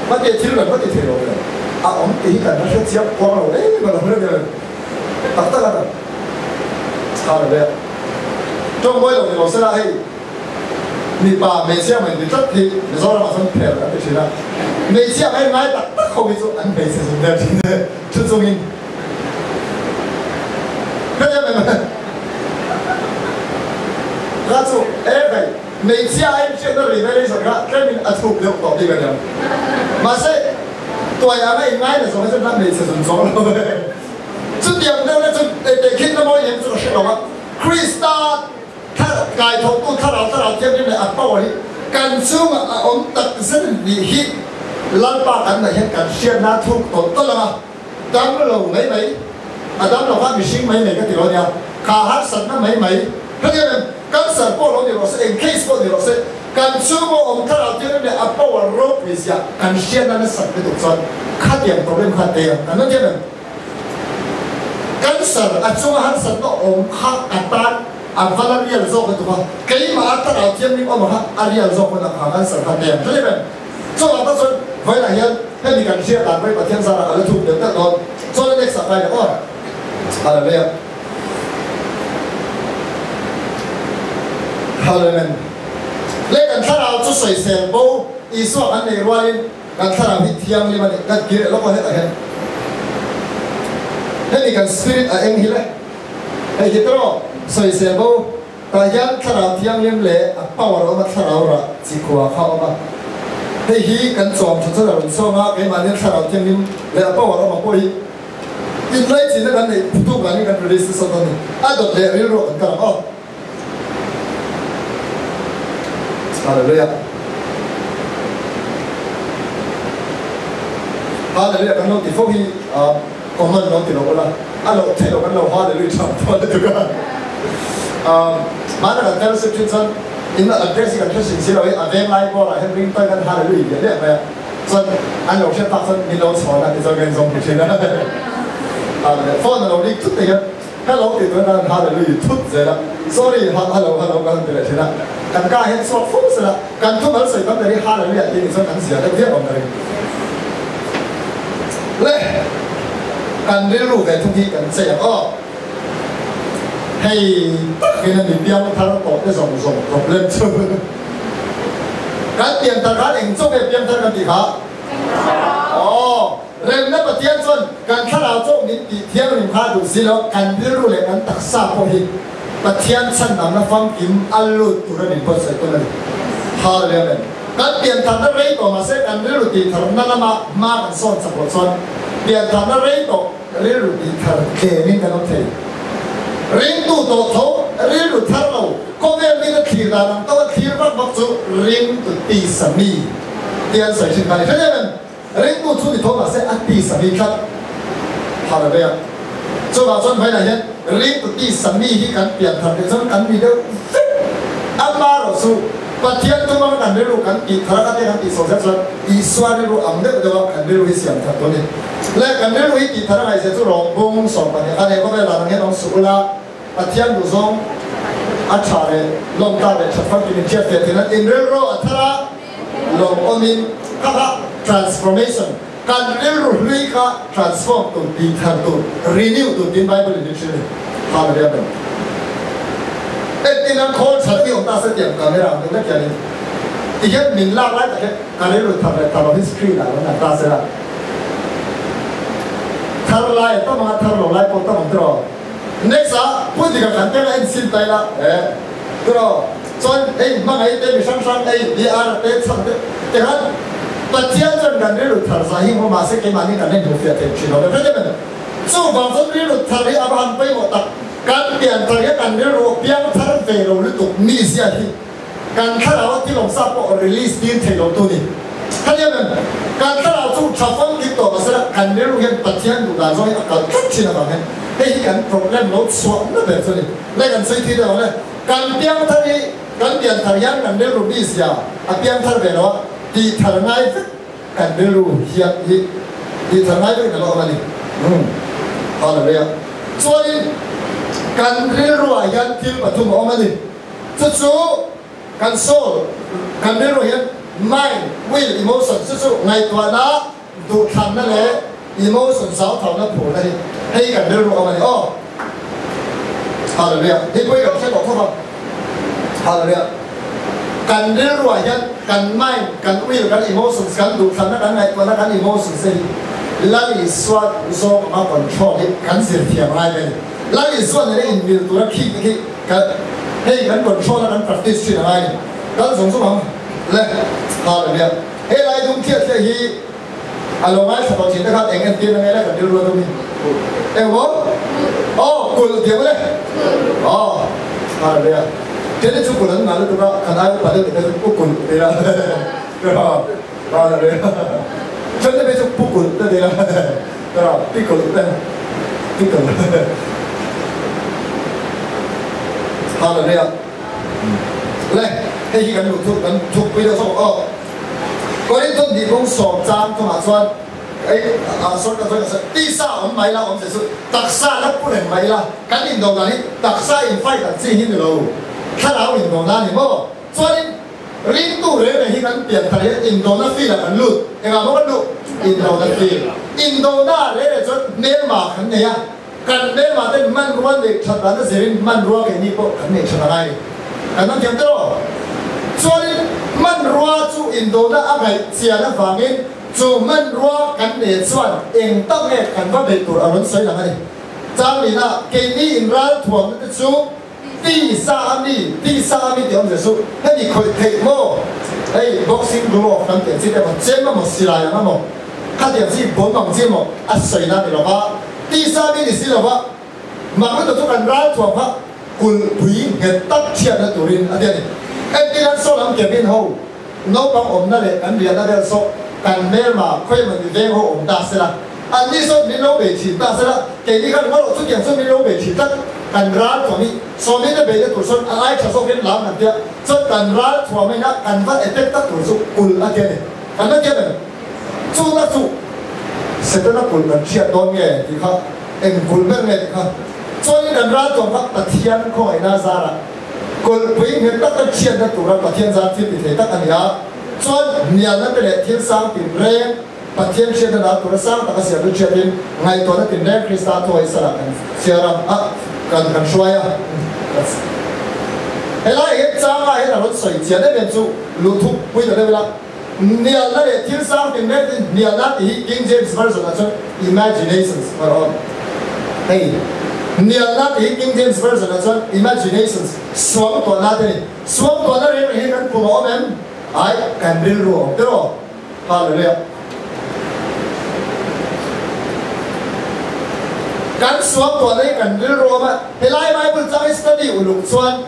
va ti thil kan va ti thei lo ve. A awm tih hi kan la hre chiang kuang lo em a lo hre tak tak a. Hallelujah. Tawng mawi lo ni lo sela hei mipa hmeichhia mai ni tlat hi Mizoram ah chuan pher an ti thin a, hmeichhia mai ngai tak tak ho hi chu an hmeichhe zun vel thin e thu chungin hetiang em em kha chu e hei hmeichhia a inhriatna revelation kha tlemin a thuk deuh tawh bik aniang mahse tuai anga inngai na zawng hi chuan hmeichhe zun zawng lo e. Chutiang deuhna chu tehkhinna mawi em chu ka hre lo a, Krista thar kaithawktu thlarau thlarau thianghlim leh a power hi kan chungah a awm tak zet nih hi Lalpa kan neih hian kan hriatna a thuk tawlh tawlh ang a, dam lo mai mai, a dam lo kha mihring mai mai ka ti lo ania, kha harsatna mai mai, hetiang em cancer pawh lo ni rawh se, eng case pawh ni rawh se, kan chhunga awm thlarau thianghlim leh a power ropui zia kan hriatna nasat lutuk chuan khatiang problem kha tei ang kan lo thiam em? Cancer a chunga harsatna awm kha a tan a va la rial zawk lutuk a, keimah a thlarau thianghlim awm kha a rial zawk hun a kha cancer kha tei ang thleng em? Chuvang tak chuan vawiinah hian hemi kan hriat dan vawi Pathian zarah ka la thuk deuh deuh dawn. Chuan a next ah kai leh aw. Hallelujah. Hallelujah. Le kan thlarau chu sawisel bo Isua kan neih rualin kan thlarau hi thianghlim a ni. Kan kir leh lawk aw hetah hian. Hemi kan spirit a eng hi le. Hei hi tawh sawisel bo tah hian thlarau thianghlim leh a power a awm a, thlarau rah chi khua kha a awm a. Hei hi kan chawm tha chuan a rawn chhuak a, keimahni thlarau thianghlim leh a power awm ang pawh hi inlaichinna kan neih tuk danin kan release nasa dawn a ni. A dawt leh rilru kan kal ang aw. Hallelujah. Hallelujah kan lo ti fo hi common lo ti lo ula a loh theih loh kan lo hallelujah tha thawn lutuk a. Hmana kan fellowship thin chuan in address hi kan hre hrim si lo hi a veng lai bawr ah hian ring tawi kan hallelujah liah liah mai a. Chuan an lo hriat tak chuan min lo chhawn a ti chuan kan inzawm thei thin a. Phone a lo rik thut te hian Hello tih tuan khan hallelujah thut zel a, sorry ha hello hello ka han ti leh thin a. Kan ka hian chhuak fo sela, kan thumal sawi tam ber hi Hallelujah tih ni chuan kan zia deuh viau ang ka ring. Le, kan rilru ve thung hi kan chei ang aw. Hei takin a ni piang thar tawh te zawng zawng problem chu. Kan pian thar khan eng chaw nge piang thar kan tih kha? Aw, remna Pathian chuan kan thlarau chaw min tih thianghlim kha duh si lo, kan rilru leh kan taksa pawh hi Pathian chhandamna famkim a lut tur a min buatsaih tawn a ni. Hallelujah Amen. Kan pian tharna rei tawh mahse kan rilru tih tharna lama hma kan sawn chak loh chuan pian tharna rei tawh rilru tih thar tlemin kan awm thei. Ringtu tawh tho rilru thar lo khawvel mite thlir dan ang tawh a thlir vak vak chu ringtu tisa mi tih an sawi thin kha a ni. Hre em em? Ringtu chu ni tho mahse a tisa mi tlat thar a vei a. Chuvang chuan vawiinah hian ringtu tisa mi hi kan pian thar tih chuan kan ni deuh vek. Amaherawh chu Pathian tumang kan rilru kan tih thar a kha te kan tih chho zel chuan Isua rilru ang deuh deuh a kan rilru hi siam that dawn a ni. Le kan rilru hi tih thar a ngaihzia chu rawngbung 12 khan he khawvel dan ang hian awm suh ula, Pathian duhzawng a tha leh lawmtak leh that famkim in hriat fiah theihna in rilru a thar a lawm awmin kha kha transformation kan rilru hlui kha transform tur tih thar tur renew tur tiin Bible in min hrilh a ni. Hallelujah Amen. Entin an khawl tha deuh hi awm ta se tiang camera ang deuh vek hianin tihian min lak lai tak hian ka rilru thar leh thar lo hi screen ah lo lang ta se la thar lai a tam ang a thar lo lai pawh tam ang tiraw. Next ah Pu Dika khan te la en sim ta ila eh tiraw chuan hei hmangaih te mi hrang hrang hei DR te chhang te te khan Pathian chuan kan rilru thar zah hi hmu mahse keimahni kan en hmuhfiah thei thin lo ve em em. Chuvang chuan rilru thar hi a va han pawimawh tak. Kan pian thar hian kan rilru a piang thar ve lo lutuk mizia hi kan thlarau a thil awmsa pawh release tir thei lo tu ni. Khatiang em kan thlarau chu tha famkim tawh mahsela kan rilru hian Pathian duh dan zawng hi a kal tlat thin avang hian hei hi kan problem lo chhuah na ber chu a ni. Lai kan sawi thui deuh ang le. Kan piang thar hi kan pian thar hian kan rilru mizia a piang thar ve lo a, tih thar ngai vek Kan rilru hian hi tih thar ngai deuhin a lo awm a ni. Umm. Hallelujah. Chuanin kan rilruah hian thil pathum a awm a ni. Chu chu kan soul, kan rilruah hian mind, will, emotion, chu chu ngaihtuahna, duhthlanna leh emotion zauthauhna phurna hi hei kan rilru a awm a ni. Aw. Hallelujah. Hei pawh hi kan hre tawh khawp a. Hallelujah. Kan rilruah hian kan mind, kan will, kan emotions, kan duhthlanna, kan ngaihtuahna, kan emotions te hi Lal Isua duhzawng anga control hi kan zir thiam ngai ve a ni. Lal Isua nena inmil tura khik te khi kan hei kan control a kan practice thin a ngai a ni. Kal zung zung ang le. Hallelujah. He lai dum thiat hliah hi A lo ngaithla tawh thin te khan eng entir na nge le kan rilru a dum hi. Eng maw? Aw kulh tiang le. Aw hallelujah. Keni chu kulh an ngah lutuk a kan ai upa deuh te chu pu kulh ti la. Hallelujah. Then te phei chu pu kulh te ti la. Pi kulh te pi kulh. Hallelujah. Le hei hi kan luh thuk kan thukpui deuh zawk aw. Korinthon hnih kawng sawm chang thawngah chuan tisa awm mai la awm che chu taksa la pu reng mai la kan indo dan hi taksa in fight ang chi hi ni lo thlarau indo na ni maw chuanin ringtu reng reng hi kan pian thar hian indona field ah kan lut engah maw kan luh indona field indona reng reng chuan hmelma kan nei a kan hmelma ten hmanrua neih that dan a zirin hmanrua keini pawh kan neih that a ngai ni. Kan han thiam tawh. Chuanin hmanrua chu indona a ngaih chian avangin chu hmanrua kan nei chuan eng tak nge kan va beih tur a rawn sawi lang a ni. Changlina, keini inral thuamna te chu tisa a mi, tisa a mi tih awmzia chu hemi khawih theih maw? Hei boxing glove kan tih ang chi te emaw, chem emaw, silai ang emaw, khatiang chi bomb ang chi emaw a sawi na ni lova, tisa a mi ni si lova, Mah lutuk chu kan ral thuam kha kulhpui nghet tak chhiatna turin a ti a ni. Entir an saw lam cabin ho naupang awmna leh kan riahna vel saw kan hmelma khawi emaw ni veng ho awm ta sela, anni sawn min lo bei thin ta sela, keini khan ringawt loh chutiang chuan min lo bei thin tlat. Kan ral thuam hi sawmite beihna tur sawn a ai tha zawkin lam kan tia chuan kan ral thuam aina kan va attack tak tur chu kulh a ti a ni. Kan la ti a ni. Chu na chu Setana kulh kan hriat dawn nge tih kha Eng kulh ber nge tih kha chuanin kan ral tuam kha Pathian khawngaihna zarah Kulhpui nghet taka chhiatna tura Pathian zan thil ti thei tak a ni a, chuan hnialna te leh thil sang tinreng Pathian hriatna dan tura sang taka siam chu chhiatin ngaihtuahna tinreng Krista thuahi salah kan chhiar a, a kan kan hruai a. Helai hian changa hian a rawn sawi chian em em chu luhthuk pui ta deuh ila, hnialna leh thil sang tinreng te hnialna tih hi King James Version ah chuan imaginations a rawn hei hnialna tih hi King James Version ah chuan imaginations suangtuahna te a ni. Suangtuahna reng reng hi kan kum a awm em? Ai, kan rilru a awm tiraw? Hallelujah. Kan suangtuahna hi kan rilru a awm a, helai Bible chang hi study uluk chuan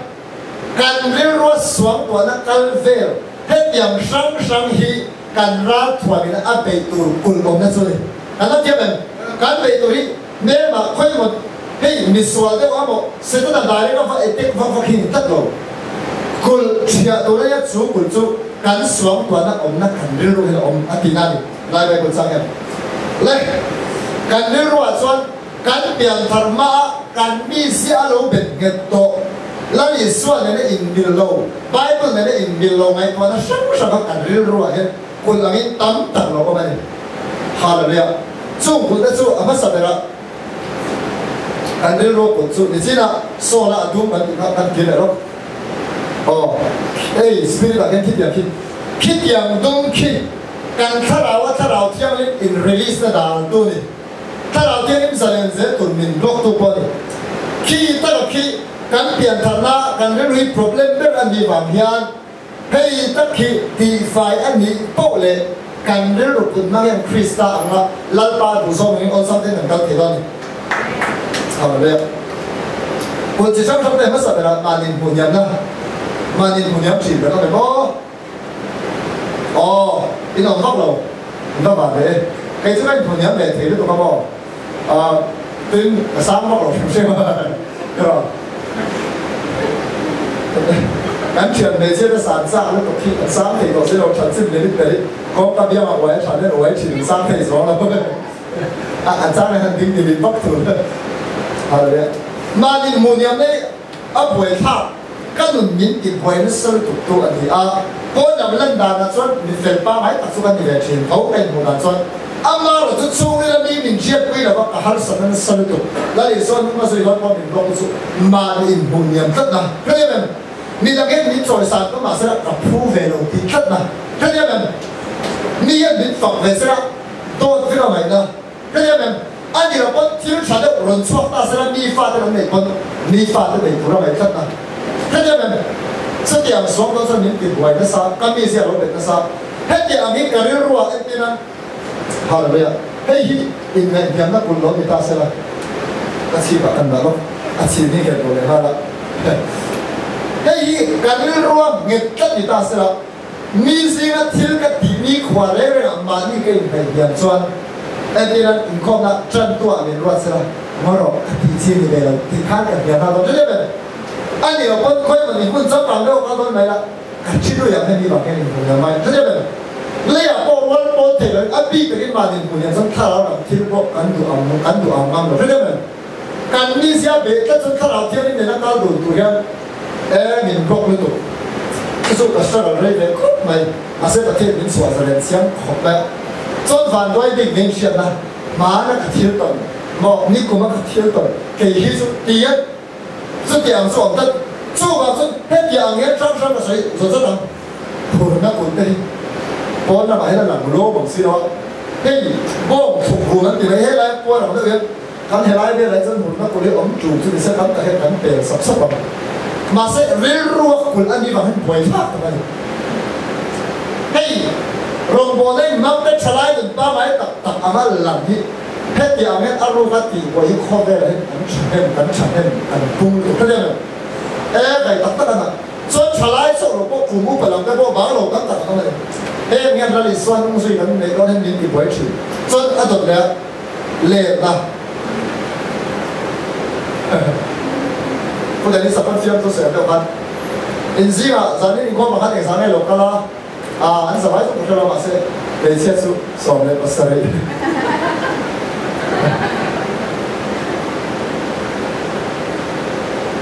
kan rilrua suangtuahna kal vel hetiang hrang hrang hi kan ral thuamin a beih tur kulh awmna chu a ni. Kan la thiam em? Kan beih tur hi hmelmah khawimaw hei misual deuh a maw Setana direct a va attack vak vak hi ni tlat lo. Kulh thiah tur aia chu kulh chu kan suangtuahna awmna kan rilru hian a awm a tihna a ni. Lai Bible chang hian le kan rilruah chuan kan pianthar hmaah kan mi zia a lo bet nghet tawh. Lal Isua nena inmil lo, Bible nena inmil lo ngaihtuahna hrang hranga kan rilruah hian kulh angin tam tak lo awm a ni. Hallelujah! Chung kulhte chu a hmasa berah kan rilru kut chu nichinah Saul-a a dum kan tih kha kan kir leh rawk. Aw, hei Spirit ah khian khitiang khi, khitiang dum khi kan thlarau a Thlarau Thianghlim in release na dan tu ni. Thlarau Thianghlim zalen zel tur min block tu pawh a ni. Khi taka khi kan piantharna kan rilru hi problem ber a nih vang hian Hei tak hi tihfai a nih poh leh kan rilru put hmang hian Krista anga Lalpa duhzawng angin awlsam ten kan kal thei dawn a ni. Hallelujah. Kut chi hrang hrang te hmasa berah mahni hmuh hniamna, mahni hmuh hniam thin kan awm em aw? Aw, in awm vak lo, in va van ve e. Kei chu ka inhmuh hniam ve thei lutuk a maw? Aw, tin ka sang vak lo hrim hrim a. Kan thian hmeichhia te san chak lutuk hi an sang thei tawh si lo, that chin leh ber hi kawngka biangah uai a than hian uai thin an sang thei zawng lo a, an chang hian an ding ti lim vak thul Hallelujah. Mahni hmuhniam nei a buaithlak ka nun min ti buai nasa lutuk tu a ni a, pawn lam lan danah chuan mi fel pangngai tak chu ka ni ve thin tho ka inhmuh dan chuan Amarawh chu chhungril a mi min hriatpui lo va, ka harsatna nasa lutuk. Lal Isua hnung a zui dawn pawh min block chu mahni inhmuh niam tlatna hre em? Mi dang hian min chawisan pawh mahse ka phu ve lo tih tlatna hre em? Mi hian min fak ve sela dawt vek a ngaihna hre em? A ni lo pawn thil tha deuh rawn chhuak ta sela mi fate kan neih pawn mi fate nei tur a ngaih tlatna hre em? Chutiang suang dawn chuan min ti buai nasa, ka mizia lo bet nasa. Hetiang ang hi ka rilruah entir a. Hallelujah! Hei hi inngaihhniamna kulh lo ni ta sela, ka chhipah kan dah lawk, a chhip hi nghet lo leh nghal a. Hei hi ka rilrua nghet tlat ni ta sela, mi zinga thil ka tih ni khua reng rengah mahni ka inngaihhniam chuan entir an inkhawmna tantuah min ruat sela, ngaw rawh, ka tih chi ni ve lo tih khan ka hniam nghal dawn tlat em em. A ni lo pawn khawi mawni hmun changkang deuh kal dawn mai la. Ka thi lui ang hemi vang hian inhmu hiam mai hre em? Leiah pawh rual pawl thei loin a bik takin mahni inhmu hiam chuan thlarau lam thil pawh kan duh ang kan duh ang ngam lo hre em? Kan mizia beh tlat chuan thlarau thianghlim nena kal dun tur hian e min block lutuk. Chu chu ka struggle rei ve khawp mai. Mahse Pathian min chhuah zalen chiang khawp mai a. Chuan vanduai bik min hriatna hmana ka thil tawn maw nikuma ka thil tawn kei hi chu tiat Chutiang chu awm tlat. Chuvang chuan hetiang ang hian hrang hrang ka sawi zawt zawt ang. Phurna kut te hi pawn lamah hian a lang lawm ang si lo a. Hei bawng thluk run an ti mai, helai puar ang deuh hian kan helai velah hi chuan hurna kut hi awm tul chu ni se tam tak hian kan pel sap sap ang. Mahse rilrua kulh a nih vang hian buaithlak tak a ni. Hei rawngbawlna in mangte thalai nun pangngai tak tak anga lang hi Hetiang hian a ruka tih buai hi khawvelah hian an thahnem, kan thahnem, an pung lutuk hret em em. E, kai tak tak a na. Chuan thalai chauh lo pawh kum upa lam te pawh bang lo tam tak an awm a ni. Heng hian Lal Isua hnung zui kan neih dawn hian min ti buai thin. Chuan a dawt leh a letna. Pu Dennis a pawn fiamthu sawi ang deuh khan inzingah zanin inkhawm ang khan engzah nge lo kal a? A, an zavai chu ka hre lo mahse hmeichhia chu 17.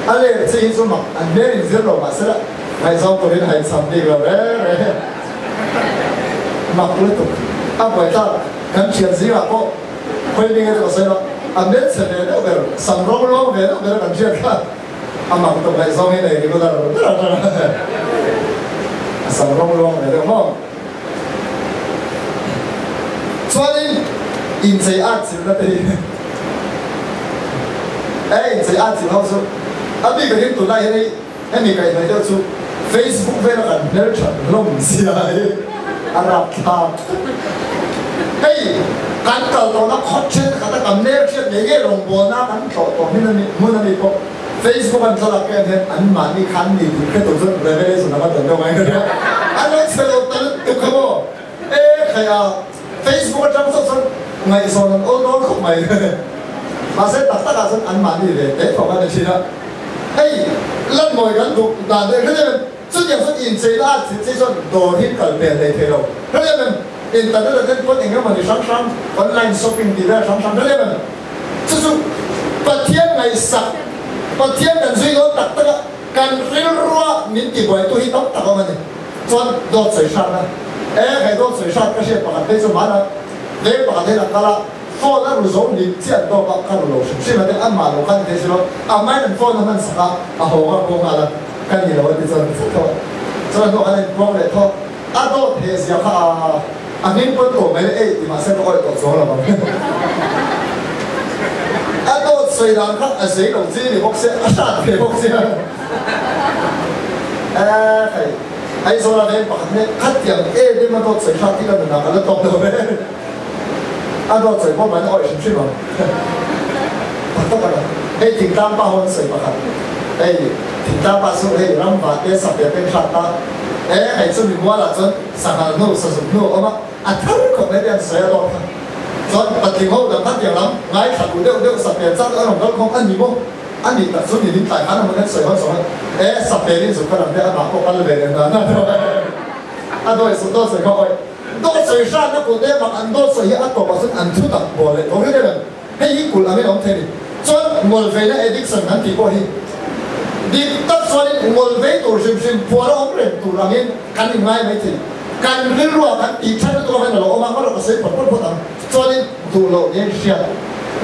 A ler chi hi chu mak an hmel in zir lo mahse la ngaihzawng turin haihchham bik lo reng reng. Mak lutuk. A buaithlak kan thian zingah pawh khawi bik emaw sawi lo a hmel chhe ve deuh ber, sam rawng luang ve deuh ber a kan hriat kha a mak lutuk ngaihzawng hi nei regular ber atang a sam rawng luang ve deuh maw. Chuanin inchei at chilhna te hi e inchei at chilh ho chu a bik takin tunlai hian hei hemi kaihhnawih deuh chu Facebook vela kan hmelthat hlawm zia hi a rapthlak hei kan kal tawhna khawt thenkhat a kan hmelhriat ngei ngei rawngbawlna kan tlawh tawh hmin ami hmun ami pawh Facebook an thlalak te hian an mahni kha an ni tih hre tur chuan revelation anga dawn deuh mai ka nia. An lo chhe lo ta lutuk kha maw? E khai a, Facebook atang chauh chuan ngaihzawn an awl dawn khawp mai. Mahse tak takah chuan an mahni ve teh thawk a ni thin a. Hei Lanmawi kan duh dan te hre em em, chutiang chuan incheina a thil che chuan dawr hi kal pel hlei thei lo. Hre em em, internet ah ten pawn eng emawni hrang hrang, online shopping tih vel hrang hrang hre em em. Chu chu Pathian ngaihsak, Pathian kan zui dawn tak tak a, kan rilrua min tibuaitu hi tam tak awm a ni. Chuan dawt sawi hrat a, e hei dawt sawi hrat ka hriat pakhat phei chu hmana veng pakhat hian a kal a, phone a ru zo lim chiah an dawp a, ka ru lo hrim hrim a ti, amah lo khan ni thei si lo, amah in an phone a hman sak a, a haw nghal pawh nghal a, ka ni lo a ti chuan ka tho a, chuan a hnuah khan a inpuang leh tho. A dawt he zia kha a a hming pawn tawh mai le ei ti mahse ka awih tawh chuang lo ang. A dawt sawi dan kha a zei lo chi ni bawk se a hrat ve bawk sia. E hei Aizawl a veng pakhat nen khatiang em em a dawt sawi hrat hi ka nunah ka la tawk lo ve. A dawt sawi pawh mahni awih hrim hrim ang. Tak tak a ni. Hei thingtlang pa ho an sawi pakhat hei thingtlang pa chu hei ram vah te sapia te an hrat a. E, hei chu mi mualah chuan sanghal hnu, sazuk hnu a awm a, a thar khawp mai te an sawi a lawk kha. Chuan patling ho dang kha tiang lam ngaithla duh deuh deuh sapel chak an rawn kal khawm a ni maw? A nih tak chu ni min tlai khan a hmun an sawi hawn sawm a, e, sapel in zuk ka lam te amah pawh kal ve leh dan a a dawi suh dawt sawi kha awi dawt sawi hranna kut te mak an dawt sawi hi a tawpah chuan an thu tak bawl leh tawh riau em. Hei hi kulh angin a awm thei a ni. Chuan ngawlveina addiction kan tih pawh hi dik tak chuanin ngawlvei tur hrim hrim phuar a awm reng tur angin kan inngai mai thei. Kan rilruah kan tih that lutuk avangin a lo awm a, hmaraw ka sawi phawt phawt phawt ang. Chuanin duh loh nen hriat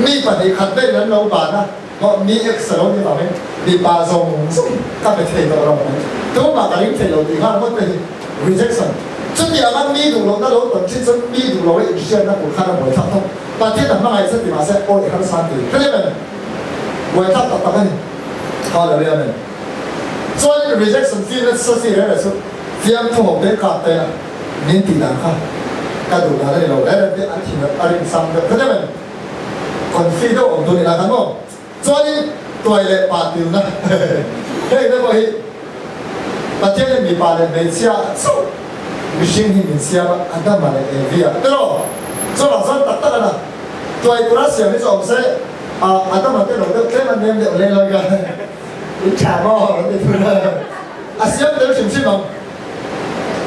mi pahnih khat vel an lo ban a, maw mi ex a lo ni vangin mipa zawng zawng ka pe thei tawh lo mai. Tumah ka ring thei lo tih nghal ngawt te hi rejection. Chutianga mi duh lohna lo tawn thin chuan mi duh loh a inhriatna tur khan a buaithlak thawk. Pathian a hmangaih che ti mahse awi harsa an ti. Hrilh em? Buaithlak tak tak a ni. Hallelujah Amen. Chuanin rejection feel nasa chi reng reng chu fiamthu ho te kap te a min tih dan kha ka duh dan a ni lo reng reng te an thin a rin sang deuh. Hrilh em? Confi deuh awm tur ni la kan maw? Chuanin tuai leh pa tilna hei te pawh hi Pathianin mipa leh hmeichhia chauh mihring hi min siam a, Adama leh Evi a tiraw? Chuvang chuan tak tak ana tuai tura siam hi chu awm se a Adama te lo deuh tlem a nem deuh leng lai kha in tha maw an ti thung a, a siam tel hrim hrim ang.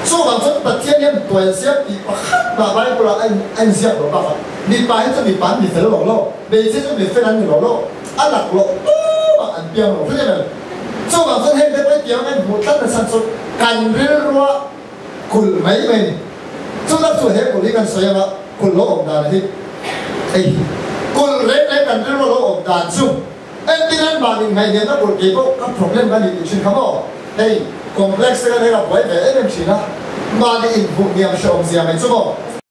Chuvang chuan Pathian hian tuai a siam tih pakhat mah Bible ah a inziak lo bakah mipa hi chu mipa an ni fel lo lo. Hmeichhia chu mi fel an ni lo lo, a laklawh tumah an piang lo hrim em. Chuvang chuan heng te pawh hi tiang an hmuh tlat na chhan chu kan rilrua kulh mai mai ni. Chutah chu he kulh hi kan sawi anga kulh lo awm dan hi hei hi kulh reng reng kan rilrua lo awm dan chu entir an mahni ngaihniamna kulh kei pawh ka problem ka ni tih thin kha maw hei complex te kan hei ka buai ve em em thin a mahni inhmuh hniam hrehawm zia mai chu maw.